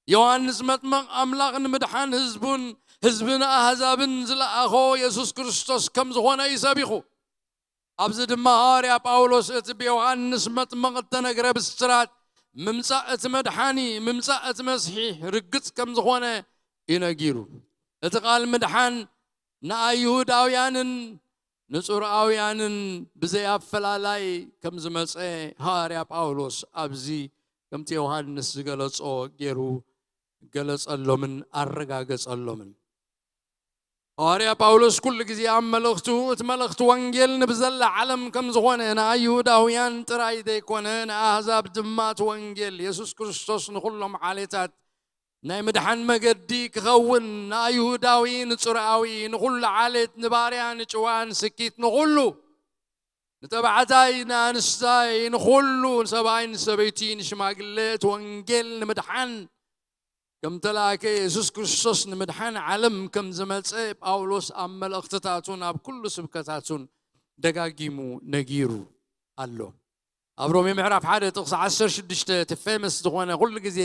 ዮሃንስ መጥምቕ ኣምላኽ ንምድሓን ህዝቡን ህዝቢ ንኣህዛብን ዝለኣኾ የሱስ ክርስቶስ ከም ዝኾነ እዩ ሰቢኹ። ኣብዚ ድማ ሃዋርያ ጳውሎስ እቲ ብዮሃንስ መጥምቕ እተነግረ ብስራት ምምጻእ እቲ መድሓኒ፣ ምምጻእ እቲ መስሒ ርግጽ ከም ዝኾነ እዩ ነጊሩ። እቲ ቃል ምድሓን ንኣይሁዳውያንን ንጽርኣውያንን ብዘይ ኣፈላላይ ከም ዝመጸ ሃዋርያ ጳውሎስ ኣብዚ ከምቲ ዮሃንስ ዝገለጾ ገይሩ ገለጸሎምን ኣረጋገጸሎምን። ሃዋርያ ጳውሎስ ኩሉ ግዜ ኣብ መልእኽቱ እቲ መልእኽቲ ወንጌል ንብዘላ ዓለም ከም ዝኾነ ንኣይሁዳውያን ጥራይ ዘይኮነ ንኣህዛብ ድማ እቲ ወንጌል የሱስ ክርስቶስ ንኹሎም ዓሌታት ናይ ምድሓን መገዲ ክኸውን ንኣይሁዳዊ ንጽርኣዊ ንኹሉ ዓሌት ንባርያ ንጭዋን ስኪት ንኹሉ ንተባዕታይ ንኣንስታይ ንኹሉ ንሰብኣይ ንሰበይቲ ንሽማግለ እቲ ወንጌል ንምድሓን ከም ተላእከ የሱስ ክርስቶስ ንምድሓን ዓለም ከም ዝመጸ ጳውሎስ ኣብ መልእኽትታቱን ኣብ ኩሉ ስብከታቱን ደጋጊሙ ነጊሩ ኣሎ። ኣብ ሮሜ ምዕራፍ ሓደ ጥቕሲ ዓሰርተ ሽዱሽተ እቲ ፌመስ ዝኾነ ኩሉ ግዜ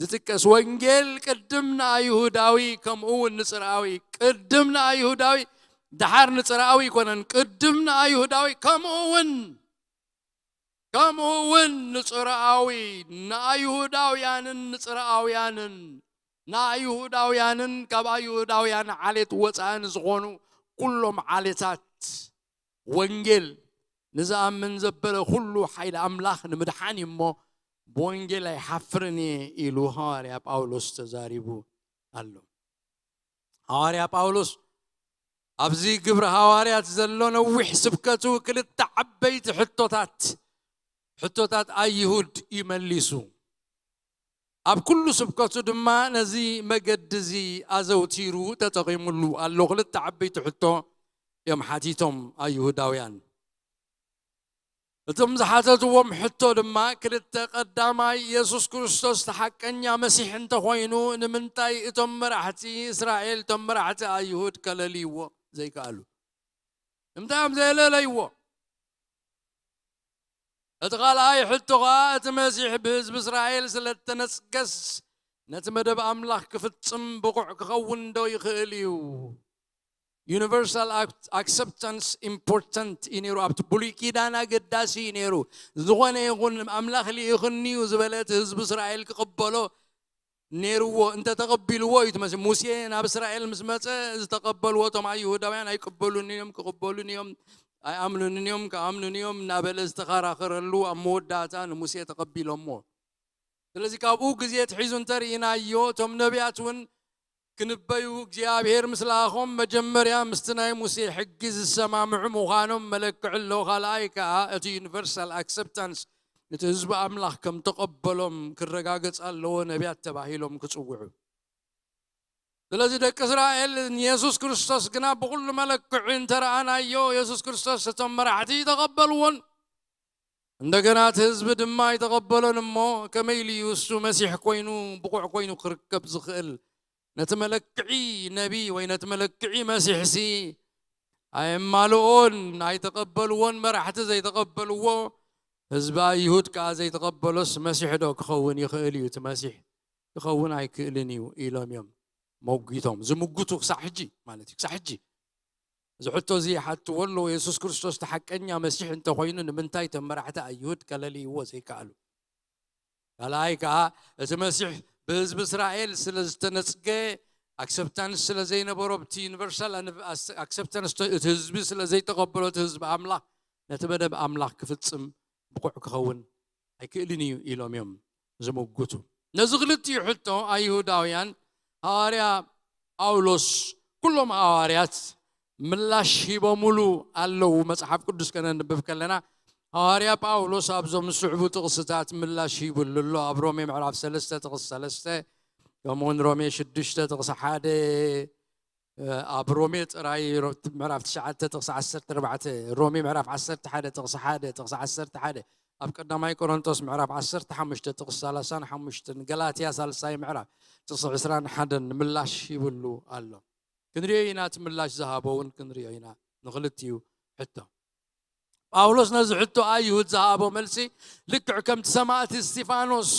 ዝጥቀስ ወንጌል ቅድም ንኣይሁዳዊ ከምኡ እውን ንጽርኣዊ ቅድም ንኣይሁዳዊ ደሓር ንጽርኣዊ ኣይኮነን ቅድም ንኣይሁዳዊ ከምኡ እውን ከምኡ እውን ንጽርኣዊ ንኣይሁዳውያንን ንጽርኣውያንን ንኣይሁዳውያንን ካብ ኣይሁዳውያን ዓሌት ወፃእን ዝኾኑ ኩሎም ዓሌታት ወንጌል ንዝኣምን ዘበለ ኩሉ ሓይሊ ኣምላኽ ንምድሓን እዩ እሞ ብወንጌል ኣይሓፍርን እየ ኢሉ ሃዋርያ ጳውሎስ ተዛሪቡ ኣሎ። ሃዋርያ ጳውሎስ ኣብዚ ግብሪ ሃዋርያት ዘሎ ነዊሕ ስብከቱ ክልተ ዓበይቲ ሕቶታት ሕቶታት ኣይሁድ እዩ መሊሱ። ኣብ ኩሉ ስብከቱ ድማ ነዚ መገዲ እዚ ኣዘውቲሩ ተጠቒሙሉ ኣሎ። ክልተ ዓበይቲ ሕቶ እዮም ሓቲቶም ኣይሁዳውያን። እቶም ዝሓተትዎም ሕቶ ድማ ክልተ፣ ቀዳማይ የሱስ ክርስቶስ እቲ ሓቀኛ መሲሕ እንተኾይኑ ንምንታይ እቶም መራሕቲ እስራኤል እቶም መራሕቲ ኣይሁድ ከለልይዎ ዘይከኣሉ? ንምንታይ እዮም ዘየለለይዎ? እቲ ካልኣይ ሕቶ ኸዓ እቲ መሲሕ ብህዝቢ እስራኤል ስለ እተነጽገስ ነቲ መደብ ኣምላኽ ክፍጽም ብቑዕ ክኸውን ዶ ይኽእል እዩ? ዩኒቨርሳል ኣክሰፕታንስ ኢምፖርታንት እዩ ነይሩ። ኣብቲ ብሉይ ኪዳን ኣገዳሲ እዩ ነይሩ። ዝኾነ ይኹን ኣምላኽ ልኢኽኒ እዩ ዝበለ እቲ ህዝቢ እስራኤል ክቕበሎ ነይርዎ። እንተተቐቢልዎ እዩ ትመስል። ሙሴ ናብ እስራኤል ምስ መጸ ዝተቐበልዎ እቶም ኣይሁዳውያን ኣይቅበሉን እዮም፣ ክቕበሉን እዮም፣ ኣይኣምኑን እዮም፣ ክኣምኑን እዮም እናበለ ዝተኸራኸረሉ ኣብ መወዳእታ ንሙሴ ተቐቢሎሞ። ስለዚ ካብኡ ግዜ ትሒዙ እንተርኢናዮ እቶም ነቢያት እውን ክንበዩ እግዚኣብሔር ምስ ለኣኾም መጀመርያ ምስቲ ናይ ሙሴ ሕጊ ዝሰማምዑ ምዃኖም መለክዒ ኣሎ። ካልኣይ ከኣ እቲ ዩኒቨርሳል ኣክሰፕታንስ እቲ ህዝቢ ኣምላኽ ከም ተቐበሎም ክረጋገጽ ኣለዎ ነቢያት ተባሂሎም ክጽውዑ። ስለዚ ደቂ እስራኤል ንየሱስ ክርስቶስ ግና ብኹሉ መለክዒ እንተረኣናዮ የሱስ ክርስቶስ እቶም መራሕቲ ተቐበልዎን እንደገና እቲ ህዝቢ ድማ ኣይተቐበሎን እሞ ከመይ ኢሉ እዩ እሱ መሲሕ ኮይኑ ብቑዕ ኮይኑ ክርከብ ዝኽእል? ነቲ መለክዒ ነቢ ወይ ነቲ መለክዒ መሲሕሲ ኣየማልኦን ኣይተቐበልዎን። መራሕቲ ዘይተቐበልዎ ህዝቢ ኣይሁድ ከዓ ዘይተቐበሎስ መሲሕ ዶ ክኸውን ይኽእል እዩ? እቲ መሲሕ ክኸውን ኣይክእልን እዩ ኢሎም እዮም መጒቶም ዝምጉቱ ክሳዕ ሕጂ ማለት እዩ። ክሳዕ ሕጂ እዚ ሕቶ እዚ ይሓትዎ ኣለዉ፣ የሱስ ክርስቶስ እቲ ሓቀኛ መሲሕ እንተኾይኑ ንምንታይ እቶም መራሕቲ ኣይሁድ ከለልይዎ ዘይከኣሉ? ካልኣይ ከኣ እቲ መሲሕ ብህዝቢ እስራኤል ስለ ዝተነጽገ ኣክሰፕታንስ ስለ ዘይነበሮ ብቲ ዩኒቨርሳል ኣክሰፕታንስ እቲ ህዝቢ ስለ ዘይተቐበሎ እቲ ህዝቢ ኣምላኽ ነቲ መደብ ኣምላኽ ክፍጽም ብቑዕ ክኸውን ኣይክእልን እዩ ኢሎም እዮም ዝምጉቱ። ነዚ ክልቲኡ ሕቶ ኣይሁዳውያን ሃዋርያ ጳውሎስ ኩሎም ሃዋርያት ምላሽ ሂቦምሉ ኣለዉ። መጽሓፍ ቅዱስ ከነንብብ ከለና ሃዋርያ ጳውሎስ ኣብዞም ዝስዕቡ ጥቕስታት ምላሽ ሂብሉ ኣሎ። ኣብ ሮሜ ምዕራፍ ሰለስተ ጥቕስ ሰለስተ ከምኡውን ሮሜ ሽዱሽተ ጥቕሲ ሓደ ኣብ ሮሜ ጥራይ ምዕራፍ ትሽዓተ ጥቕሲ ዓሰርተ ኣርባዕተ ሮሜ ምዕራፍ ዓሰርተ ሓደ ጥቕሲ ሓደ ጥቕሲ ዓሰርተ ሓደ ኣብ ቀዳማይ ቆሮንቶስ ምዕራፍ ዓሰርተ ሓሙሽተ ጥቕሲ ሰላሳን ሓሙሽተን ገላትያ ሳልሳይ ምዕራፍ ጥቕሲ ዕስራን ሓደን ምላሽ ይብሉ ኣሎ። ክንሪኦ ኢና፣ እቲ ምላሽ ዝሃቦ እውን ክንሪኦ ኢና። ንኽልቲኡ ሕቶ ጳውሎስ ነዚ ሕቶ ኣይሁድ ዝሃቦ መልሲ ልክዕ ከምቲ ሰማእቲ እስጢፋኖስ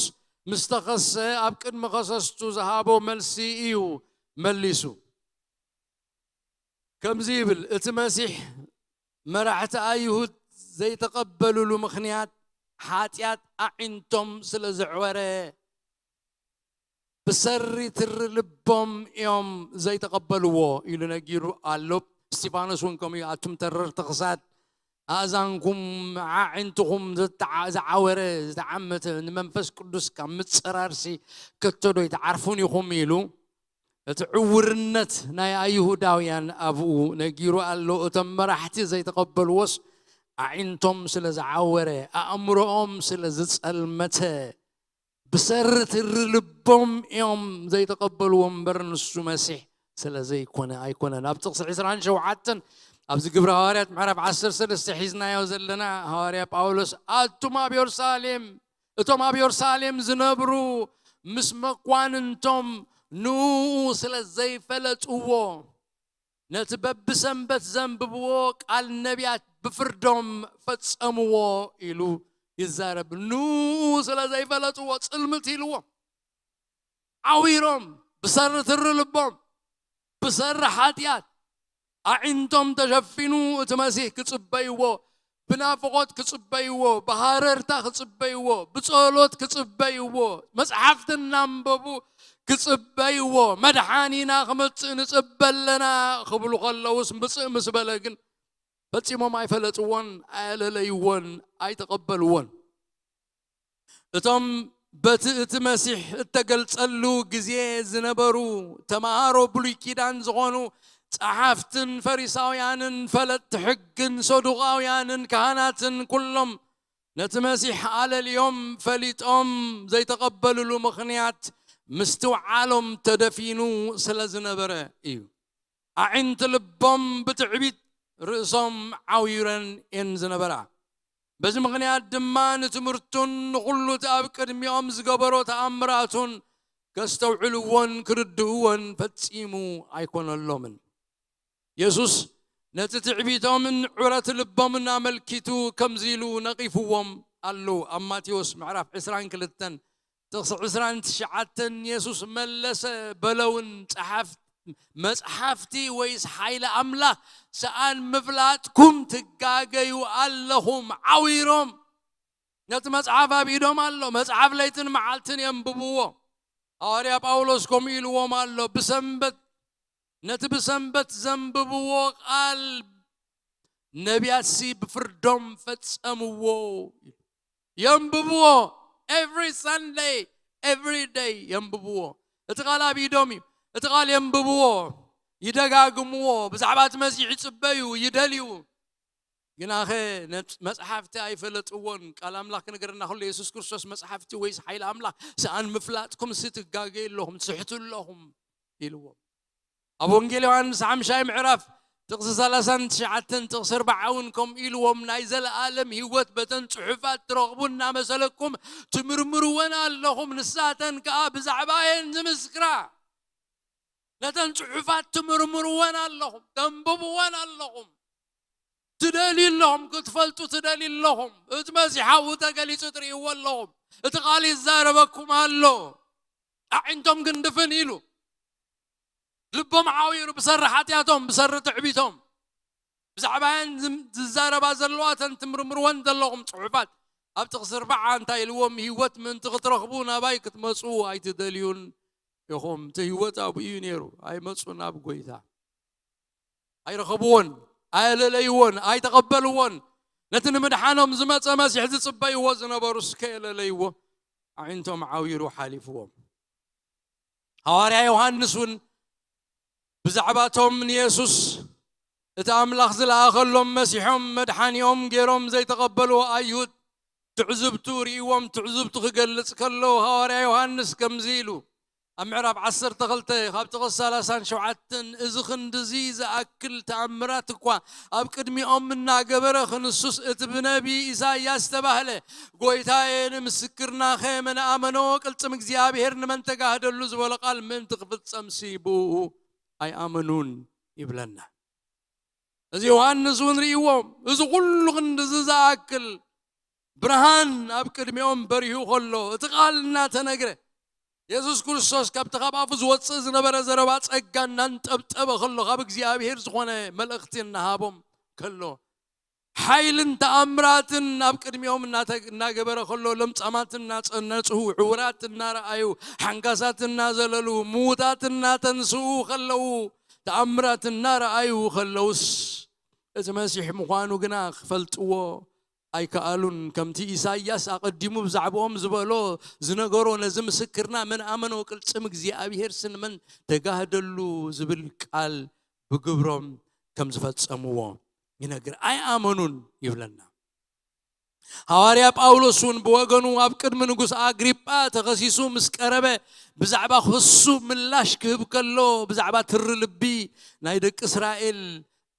ምስ ተኸሰ ኣብ ቅድሚ ከሰስቱ ዝሃቦ መልሲ እዩ መሊሱ። ከምዚ ይብል፣ እቲ መሲሕ መራሕቲ ኣይሁድ ዘይተቐበልሉ ምኽንያት ሓጢኣት ኣዒንቶም ስለ ዘዕወረ ብሰሪ ትሪ ልቦም እዮም ዘይተቐበልዎ ኢሉ ነጊሩ ኣሎ። እስጢፋኖስ እውን ከምኡ እዩ። ኣቱም ተረርቲ ክሳድ፣ ኣእዛንኩም ኣዒንትኹም ዝተዓ- ዝዓወረ ዝተዓመተ ንመንፈስ ቅዱስ ካብ ምጽራርሲ ከቶ ዶ ይትዓርፉን ኢኹም ኢሉ እቲ ዕውርነት ናይ ኣይሁዳውያን ኣብኡ ነጊሩ ኣሎ። እቶም መራሕቲ ዘይተቐበልዎስ ኣዒንቶም ስለ ዝዓወረ ኣእምሮኦም ስለ ዝጸልመተ ብሰሪ ትሪ ልቦም እዮም ዘይተቐበልዎ እምበር ንሱ መሲሕ ስለ ዘይኮነ ኣይኮነን። ኣብ ጥቕሲ ዕስራን ሸውዓተን ኣብዚ ግብሪ ሃዋርያት ምዕራፍ ዓሰርተ ሰለስተ ሒዝናዮ ዘለና ሃዋርያ ጳውሎስ ኣቱም ኣብ የሩሳሌም እቶም ኣብ የሩሳሌም ዝነብሩ ምስ መኳንንቶም ንኡ ስለ ዘይፈለጥዎ ነቲ በብሰንበት ዘንብብዎ ቃል ነቢያት ብፍርዶም ፈጸምዎ ኢሉ ይዛረብ። ንኡ ስለ ዘይፈለጥዎ ጽልምት ኢልዎ ዓዊሮም ብሰሪ ትሪ ልቦም ብሰሪ ሓጢኣት ኣዒንቶም ተሸፊኑ እቲ መሲህ ክጽበይዎ ብናፍቖት ክጽበይዎ ብሃረርታ ክጽበይዎ ብጸሎት ክጽበይዎ መጽሓፍቲ እናንበቡ ክጽበይዎ መድሓኒና ክመጽእ ንጽበ ኣለና ክብሉ ከለውስ ምጽእ ምስ በለ ግን ፈጺሞም ኣይፈለጥዎን ኣየለለይዎን ኣይተቐበልዎን። እቶም በቲ እቲ መሲሕ እተገልጸሉ ግዜ ዝነበሩ ተማሃሮ ብሉይ ኪዳን ዝኾኑ ጸሓፍትን ፈሪሳውያንን ፈለጥቲ ሕግን ሰዱቃውያንን ካህናትን ኩሎም ነቲ መሲሕ ኣለልዮም ፈሊጦም ዘይተቐበልሉ ምኽንያት ምስትውዓሎም ተደፊኑ ስለ ዝነበረ እዩ። ኣዒንቲ ልቦም ብትዕቢት ርእሶም ዓዊረን እየን ዝነበራ። በዚ ምኽንያት ድማ ንትምህርቱን ንኹሉ እቲ ኣብ ቅድሚኦም ዝገበሮ ተኣምራቱን ከስተውዕልዎን ክርድእዎን ፈጺሙ ኣይኮነሎምን። የሱስ ነቲ ትዕቢቶምን ዕረት ልቦምን ኣመልኪቱ ከምዚ ኢሉ ነቒፍዎም ኣሎ። ኣብ ማቴዎስ ምዕራፍ ዕስራን ክልተን ጥቕሲ ዕስራን ትሽዓተን የሱስ መለሰ በለውን ጸሓፍ መጽሓፍቲ ወይስ ሓይሊ ኣምላኽ ሰኣን ምፍላጥኩም ትጋገዩ ኣለኹም። ዓዊሮም ነቲ መጽሓፍ ኣብ ኢዶም ኣሎ። መጽሓፍ ለይትን መዓልትን የንብብዎ። ሃዋርያ ጳውሎስ ከምኡ ኢልዎም ኣሎ። ብሰንበት ነቲ ብሰንበት ዘንብብዎ ቃል ነቢያትሲ ብፍርዶም ፈጸምዎ። የንብብዎ every Sunday every day የንብብዎ። እቲ ቃል ኣብ ኢዶም እዩ። እቲ ቃል የንብብዎ፣ ይደጋግምዎ። ብዛዕባ እቲ መሲሕ ይጽበዩ፣ ይደልዩ። ግናኸ ነጽ- መጽሓፍቲ ኣይፈለጥዎን። ቃል ኣምላኽ ክነገረና ከሎ የሱስ ክርስቶስ መጽሓፍቲ ወይስ ሓይሊ ኣምላኽ ሰኣን ምፍላጥኩም ሲ ትጋገዩ ኣለኹም፣ ትስሕቱ ኣለኹም ኢልዎም። ኣብ ወንጌል ዮሃንስ ሓምሻይ ምዕራፍ ጥቕሲ ሰላሳን ትሽዓተን ጥቕሲ ኣርባዓ እውን ከምኡ ኢልዎም፣ ናይ ዘለኣለም ህይወት በተን ጽሑፋት ትረኽቡ እናመሰለኩም ትምርምርወን ኣለኹም፣ ንሳተን ከኣ ብዛዕባየን ዝምስክራ። ነተን ጽሑፋት ትምርምርወን ኣለኹም፣ ተንብብወን ኣለኹም፣ ትደልዩ ኣለኹም፣ ክትፈልጡ ትደልዩ ኣለኹም። እቲ መሲሕ ኣብኡ ተገሊጹ ትርእይዎ ኣለኹም። እቲ ቃል ይዛረበኩም ኣሎ። ኣዒንቶም ግን ድፍን ኢሉ፣ ልቦም ዓዊሩ ብሰሪ ሓጢኣቶም፣ ብሰሪ ትዕቢቶም። ብዛዕባየን ዝም- ዝዛረባ ዘለዋ እተን ትምርምርወን ዘለኹም ጽሑፋት ኣብ ጥቕሲ ኣርባዓ እንታይ ኢልዎም? ህይወት ምእንቲ ክትረኽቡ ናባይ ክትመጹ ኣይትደልዩን ኢኹም። እቲ ህይወት ኣብኡ እዩ ነይሩ። ኣይመጹን ኣብ ጎይታ። ኣይረኸብዎን፣ ኣየለለይዎን፣ ኣይተቐበልዎን። ነቲ ንምድሓኖም ዝመጸ መሲሕ ዝጽበይዎ ዝነበሩ እስከ የለለይዎ። ኣዒንቶም ዓዊሩ ሓሊፍዎም። ሃዋርያ ዮሃንስ እውን ብዛዕባቶም ንየሱስ እቲ ኣምላኽ ዝለኣኸሎም መሲሖም መድሓኒኦም ገይሮም ዘይተቐበልዎ ኣይሁድ ትዕዝብቱ ርእይዎም ትዕዝብቱ ክገልጽ ከሎ ሃዋርያ ዮሃንስ ከምዚ ኢሉ ኣብ ምዕራፍ ዓሰርተ ክልተ ካብ ጥቕስ ሰላሳን ሸውዓተን እዚ ክንድዚ ዝኣክል ተኣምራት እኳ ኣብ ቅድሚኦም እናገበረ ክንሱስ እቲ ብነቢ ኢሳይያስ ዝተባህለ ጎይታየ ንምስክርናኸ መን ኣመኖ ቅልጽም እግዚኣብሔር ንመን ተጋህደሉ ዝበሎ ቃል ምእንቲ ክፍጸም ሲ ብኡ ኣይኣመኑን ይብለና። እዚ ዮሃንስ እውን ርእይዎም፣ እዚ ኩሉ ክንድዚ ዝኣክል ብርሃን ኣብ ቅድሚኦም በሪሁ ከሎ፣ እቲ ቃል እናተነግረ፣ የሱስ ክርስቶስ ካብቲ ካብ ኣፉ ዝወጽእ ዝነበረ ዘረባ ጸጋ እናንጠብጠበ ከሎ፣ ካብ እግዚኣብሔር ዝኾነ መልእኽቲ እናሃቦም ከሎ፣ ሓይልን ተኣምራትን ኣብ ቅድሚኦም እናተ-፣ እናገበረ ከሎ፣ ለምጻማት እናጸነጹ፣ ዕውራት እናረኣዩ፣ ሓንካሳት እናዘለሉ፣ ምዉታት እናተንስኡ ከለዉ፣ ተኣምራት እናረኣዩ ከለዉስ፣ እቲ መሲሕ ምዃኑ ግና ክፈልጥዎ ኣይከኣሉን። ከምቲ ኢሳይያስ ኣቐዲሙ ብዛዕባኦም ዝበሎ፣ ዝነገሮ፣ ነዚ ምስክርና መን ኣመኖ ቅልጽም እግዚኣብሔር ስንመን ተጋህደሉ ዝብል ቃል ብግብሮም ከም ዝፈጸምዎ ይነግር። ኣይኣመኑን ይብለና። ሃዋርያ ጳውሎስ እውን ብወገኑ ኣብ ቅድሚ ንጉስ ኣግሪጳ ተኸሲሱ ምስ ቀረበ፣ ብዛዕባ ክሱ ምላሽ ክህብ ከሎ፣ ብዛዕባ ትሪ ልቢ ናይ ደቂ እስራኤል፣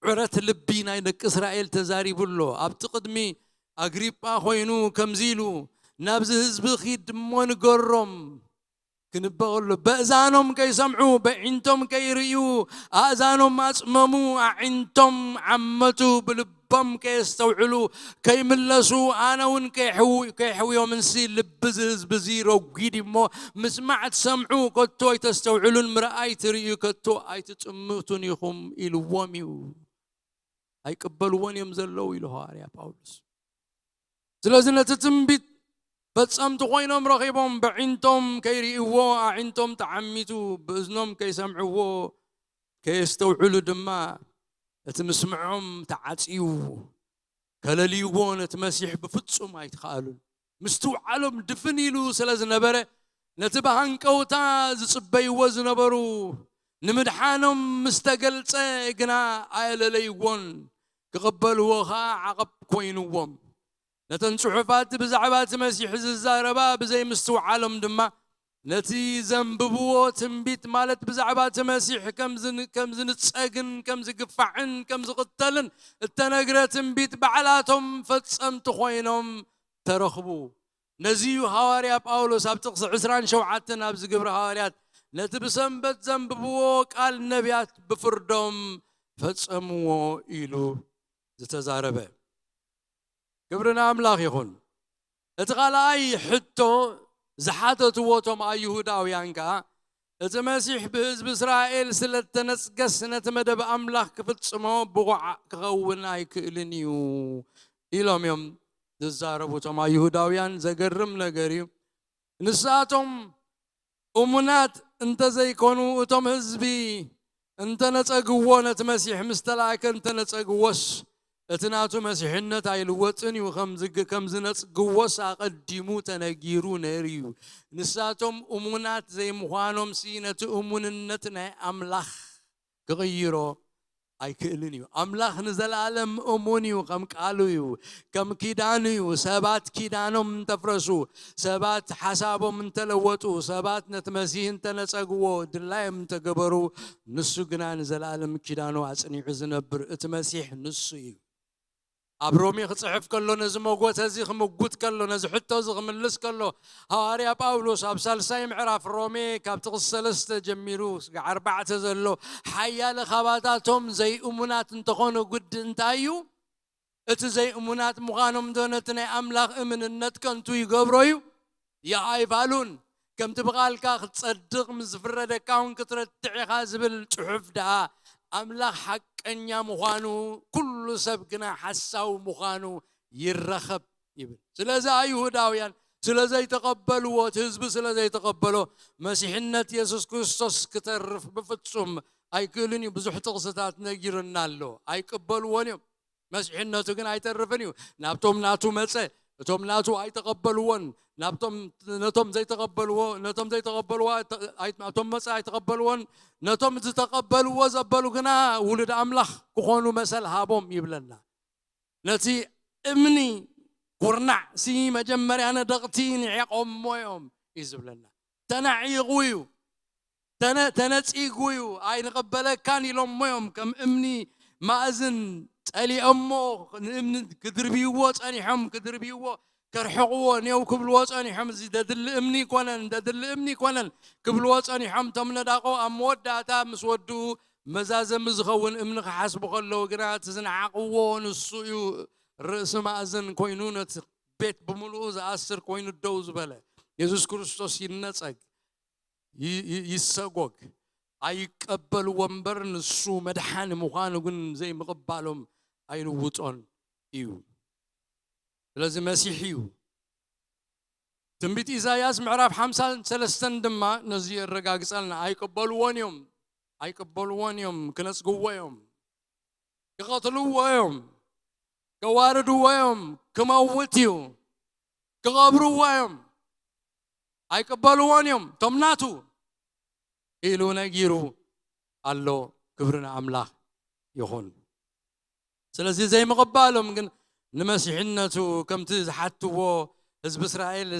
ዕረት ልቢ ናይ ደቂ እስራኤል ተዛሪቡ ኣሎ። ኣብቲ ቅድሚ ኣግሪጳ ኮይኑ ከምዚ ኢሉ፣ "ናብዚ ህዝቢ ኪድ እሞ ንገሮም" ክንበ ከሎ፣ በእዛኖም ከይሰምዑ፣ በዒንቶም ከይርእዩ፣ ኣእዛኖም ኣጽመሙ፣ ኣዒንቶም ዓመቱ፣ ብልቦም ከየስተውዕሉ፣ ከይምለሱ፣ ኣነ እውን ከይሕው-፣ ከይሕውዮምንሲ፣ ልቢ እዚ ህዝቢ እዚ ረጒድ እሞ፣ ምስማዕ ትሰምዑ ከቶ ኣይተስተውዕሉን፣ ምርኣይ ትርእዩ ከቶ ኣይትጥምቱን ኢኹም ኢልዎም እዩ። ኣይቅበልዎን እዮም ዘለዉ ኢሉ ሃዋርያ ጳውሎስ። ስለዚ ነቲ ትንቢት ፈጸምቲ ኮይኖም ረኺቦም፣ በዒንቶም ከይርእይዎ፣ ኣዒንቶም ተዓሚቱ፣ ብእዝኖም ከይሰምዕዎ፣ ከየስተውዕሉ ድማ እቲ ምስምዖም ተዓጽዩ፣ ከለልይዎ ነቲ መሲሕ ብፍጹም ኣይትኸኣሉን። ምስትውዓሎም ድፍን ኢሉ ስለ ዝነበረ፣ ነቲ ብሃንቀውታ ዝጽበይዎ ዝነበሩ ንምድሓኖም ምስ ተገልጸ ግና ኣየለለይዎን፣ ክቕበልዎ ኸኣ ዓቐብ ኮይንዎም። ነተን ጽሑፋት ብዛዕባ እቲ መሲሕ ዝዛረባ ብዘይምስትውዓሎም ድማ፣ ነቲ ዘንብብዎ ትንቢት፣ ማለት ብዛዕባ እቲ መሲሕ ከም ዝን-፣ ከም ዝንጸግን ከም ዝግፋዕን ከም ዝቕተልን እተነግረ ትንቢት ባዕላቶም ፈጸምቲ ኮይኖም ተረኽቡ። ነዚ እዩ ሃዋርያ ጳውሎስ ኣብ ጥቕሲ ዕስራን ሸውዓተን ኣብዚ ግብሪ ሃዋርያት፣ "ነቲ ብሰንበት ዘንብብዎ ቃል ነቢያት ብፍርዶም ፈጸምዎ" ኢሉ ዝተዛረበ። ክብሪ ንኣምላኽ ይኹን። እቲ ካልኣይ ሕቶ ዝሓተትዎ እቶም ኣይሁዳውያን ከኣ፣ "እቲ መሲሕ ብህዝቢ እስራኤል ስለ እተነጽገስ፣ ነቲ መደብ ኣምላኽ ክፍጽሞ ብቑዕ ክኸውን ኣይክእልን እዩ" ኢሎም እዮም ዝዛረቡ። እቶም ኣይሁዳውያን ዘገርም ነገር እዩ። ንሳቶም እሙናት እንተ ዘይኮኑ፣ እቶም ህዝቢ እንተ ነጸግዎ፣ ነቲ መሲሕ ምስ ተላእከ እንተ ነጸግዎስ፣ እቲ ናቱ መሲሕነት ኣይልወጥን እዩ፣ ከም ዝግ-፣ ከም ዝነጽግዎስ ኣቐዲሙ ተነጊሩ ነይሩ እዩ። ንሳቶም እሙናት ዘይምዃኖምሲ፣ ነቲ እሙንነት ናይ ኣምላኽ ክቕይሮ ኣይክእልን እዩ። ኣምላኽ ንዘለኣለም እሙን እዩ፣ ከም ቃሉ እዩ፣ ከም ኪዳኑ እዩ። ሰባት ኪዳኖም እንተፍረሱ፣ ሰባት ሓሳቦም እንተለወጡ፣ ሰባት ነቲ መሲህ እንተነጸግዎ፣ ድላዮም እንተገበሩ፣ ንሱ ግና ንዘለኣለም ኪዳኑ ኣጽኒዑ ዝነብር እቲ መሲሕ ንሱ እዩ። ኣብ ሮሜ ክጽሕፍ ከሎ፣ ነዚ መጎተ እዚ ክምጉት ከሎ፣ ነዚ ሕቶ እዚ ክምልስ ከሎ፣ ሃዋርያ ጳውሎስ ኣብ ሳልሳይ ምዕራፍ ሮሜ ካብ ጥቕሲ ሰለስተ ጀሚሩ ስጋዕ ኣርባዕተ ዘሎ፣ ሓያለ ካባታቶም ዘይእሙናት እንተኾኑ ግዲ እንታይ እዩ? እቲ ዘይእሙናት ምዃኖም ዶ ነቲ ናይ ኣምላኽ እምንነት ከንቱ ይገብሮ እዩ? ይኣይፋሉን። ከምቲ ብቓልካ ክትጸድቕ ምስ ዝፍረደካ እውን ክትረትዕ ኢኻ ዝብል ጽሑፍ ደኣ፣ ኣምላኽ ሓቀኛ ምዃኑ፣ ኩሉ ሰብ ግና ሓሳዊ ምዃኑ ይረኸብ ይብል። ስለዚ ኣይሁዳውያን ስለ ዘይተቐበልዎ፣ እቲ ህዝቢ ስለ ዘይተቐበሎ፣ መሲሕነት የሱስ ክርስቶስ ክተርፍ ብፍጹም ኣይክእልን እዩ። ብዙሕ ጥቕስታት ነጊሩና ኣሎ። ኣይቅበልዎን እዮም። መሲሕነቱ ግን ኣይተርፍን እዩ። ናብቶም ናቱ መጸ፣ እቶም ናቱ ኣይተቐበልዎን። ናብቶም፣ ነቶም ዘይተቐበልዎ፣ ነቶም ዘይተቐበልዎ፣ ኣይ-፣ ኣቶም መጸ ኣይተቐበልዎን። ነቶም ዝተቐበልዎ ዘበሉ ግና ውሉድ ኣምላኽ ክኾኑ መሰል ሃቦም ይብለና። ነቲ እምኒ ኩርናዕ ሲ መጀመርያ ነደቕቲ ንዒቖሞ እዮም እዩ ዝብለና። ተናዒቑ እዩ፣ ተነ-፣ ተነጺጉ እዩ፣ ኣይንቕበለካን ኢሎሞ እዮም። ከም እምኒ ማእዝን ጸሊኦሞ፣ ንእምኒ ክድርብይዎ ጸኒሖም፣ ክድርብይዎ፣ ከርሕቕዎ፣ ኔው ክብልዎ ጸኒሖም። እዚ ደድሊ እምኒ ይኮነን፣ ደድሊ እምኒ ይኮነን ክብልዎ ጸኒሖም። እቶም ነዳቖ ኣብ መወዳእታ ምስ ወድኡ መዛዘሚ ዝኸውን እምኒ ክሓስቡ ከለዉ ግና፣ እቲ ዝነዓቕዎ ንሱ እዩ፣ ርእሲ ማእዝን ኮይኑ፣ ነቲ ቤት ብምሉኡ ዝኣስር ኮይኑ ደው ዝበለ። የሱስ ክርስቶስ ይነጸግ፣ ይ-፣ ይ-፣ ይሰጎግ፣ ኣይቀበልዎ እምበር፣ ንሱ መድሓኒ ምዃኑ ግን ዘይምቕባሎም ኣይልውጦን እዩ። ስለዚ መሲሕ እዩ። ትንቢት ኢሳይያስ ምዕራፍ ሓምሳን ሰለስተን ድማ ነዚ የረጋግጸልና። ኣይቅበልዎን እዮም፣ ኣይቅበልዎን እዮም፣ ክነጽግዎ እዮም፣ ክቐትልዎ እዮም፣ ከዋርድዎ እዮም፣ ክመውት እዩ፣ ክቐብርዎ እዮም፣ ኣይቅበልዎን እዮም፣ እቶም ናቱ ኢሉ ነጊሩ ኣሎ። ክብሪ ንኣምላኽ ይኹን። ስለዚ ዘይምቕባሎም ግን ንመሲሕነቱ ከምቲ ዝሓትዎ ህዝቢ እስራኤል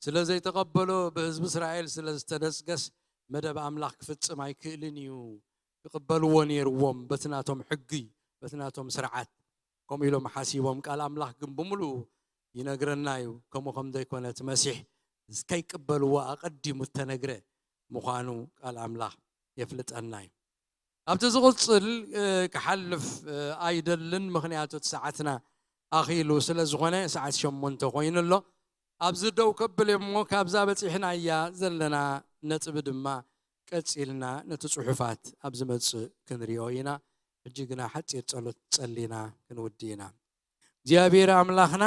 ስለ ዘይተቐበሎ፣ ብህዝቢ እስራኤል ስለ ዝተነጽገስ፣ መደብ ኣምላኽ ክፍጽም ኣይክእልን እዩ። ክቕበልዎ ነይርዎም፣ በቲ ናቶም ሕጊ፣ በቲ ናቶም ስርዓት ከምኡ ኢሎም ሓሲቦም። ቃል ኣምላኽ ግን ብምሉኡ ይነግረና እዩ፣ ከምኡ ከም ዘይኮነ፣ እቲ መሲሕ ከይቅበልዎ ኣቐዲሙ እተነግረ ምዃኑ ቃል ኣምላኽ የፍልጠና እዩ። ኣብቲ ዝቕጽል፣ እ፣ ክሓልፍ፣ እ፣ ኣይደልን፣ ምኽንያቱ እቲ ሰዓትና ኣኺሉ ስለ ዝኾነ፣ ሰዓት ሸሞንተ ኮይኑ ኣሎ። ኣብዚ ደው ከብል እየ እሞ፣ ካብዛ በጺሕናያ ዘለና ነጥቢ ድማ ቀጺልና ነቲ ጽሑፋት ኣብ ዝመጽእ ክንሪኦ ኢና። ሕጂ ግና ሓጺር ጸሎት ጸሊና ክንውዲ ኢና። እግዚኣብሔር ኣምላኽና፣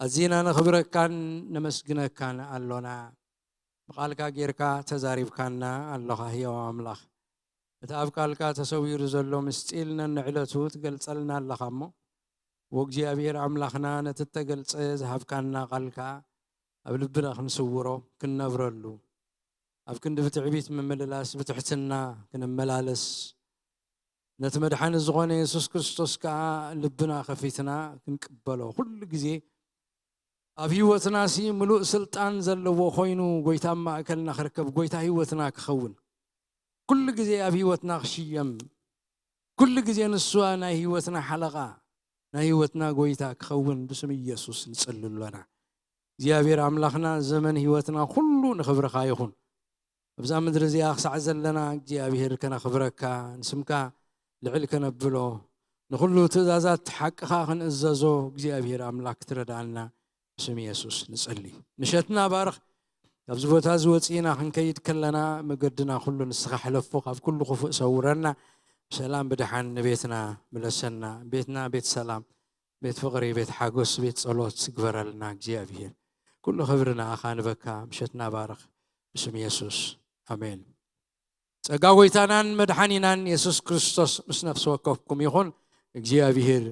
ኣዚና ነኽብረካን ነመስግነካን ኣሎና። ብቓልካ ጌርካ ተዛሪብካና ኣለኻ፣ ህያው ኣምላኽ። እቲ ኣብ ቃልካ ተሰዊሩ ዘሎ ምስጢር ነንዕለቱ ትገልጸልና ኣለኻ እሞ፣ ወእግዚኣብሔር ኣምላኽና፣ ነቲ እተገልጸ ዝሃብካና ቃልካ ኣብ ልብና ክንስውሮ፣ ክንነብረሉ፣ ኣብ ክንዲ ብትዕቢት ምምልላስ፣ ብትሕትና ክንመላለስ፣ ነቲ መድሓኒ ዝኾነ የሱስ ክርስቶስ ከኣ ልብና ከፊትና ክንቅበሎ፣ ኩሉ ግዜ ኣብ ህይወትና ሲ ምሉእ ስልጣን ዘለዎ ኮይኑ፣ ጎይታ ኣብ ማእከልና ክርከብ፣ ጎይታ ህይወትና ክኸውን፣ ኩሉ ግዜ ኣብ ህይወትና ክሽየም፣ ኩሉ ግዜ ንሱ ናይ ህይወትና ሓለቓ፣ ናይ ህይወትና ጎይታ ክኸውን ብስም ኢየሱስ ንጽሊ ኣሎና። እግዚኣብሔር ኣምላኽና፣ ዘመን ህይወትና ኩሉ ንኽብርኻ ይኹን። ኣብዛ ምድሪ እዚኣ ክሳዕ ዘለና እግዚኣብሔር ከነኽብረካ፣ ንስምካ ልዕል ከነብሎ፣ ንኹሉ ትእዛዛት ሓቅኻ ክንእዘዞ እግዚኣብሔር ኣምላኽ ክትረድኣና ብስም የሱስ ንጸሊ። ምሸትና ባርኽ። ካብዚ ቦታ እዚ ወጺእና ክንከይድ ከለና መገድና ኩሉ ንስኻ ሕለፎ፣ ካብ ኩሉ ክፉእ ሰውረና። ብሰላም ብደሓን ንቤትና ምለሰና። ቤትና ቤት ሰላም፣ ቤት ፍቕሪ፣ ቤት ሓጎስ፣ ቤት ጸሎት ግበረልና እግዚኣብሔር። ኩሉ ክብሪ ንኣኻ ንበካ። ምሸትና ባርኽ ብስም የሱስ ኣሜን። ጸጋ ጎይታናን መድሓኒናን የሱስ ክርስቶስ ምስ ነፍሲ ወከፍኩም ይኹን። እግዚኣብሔር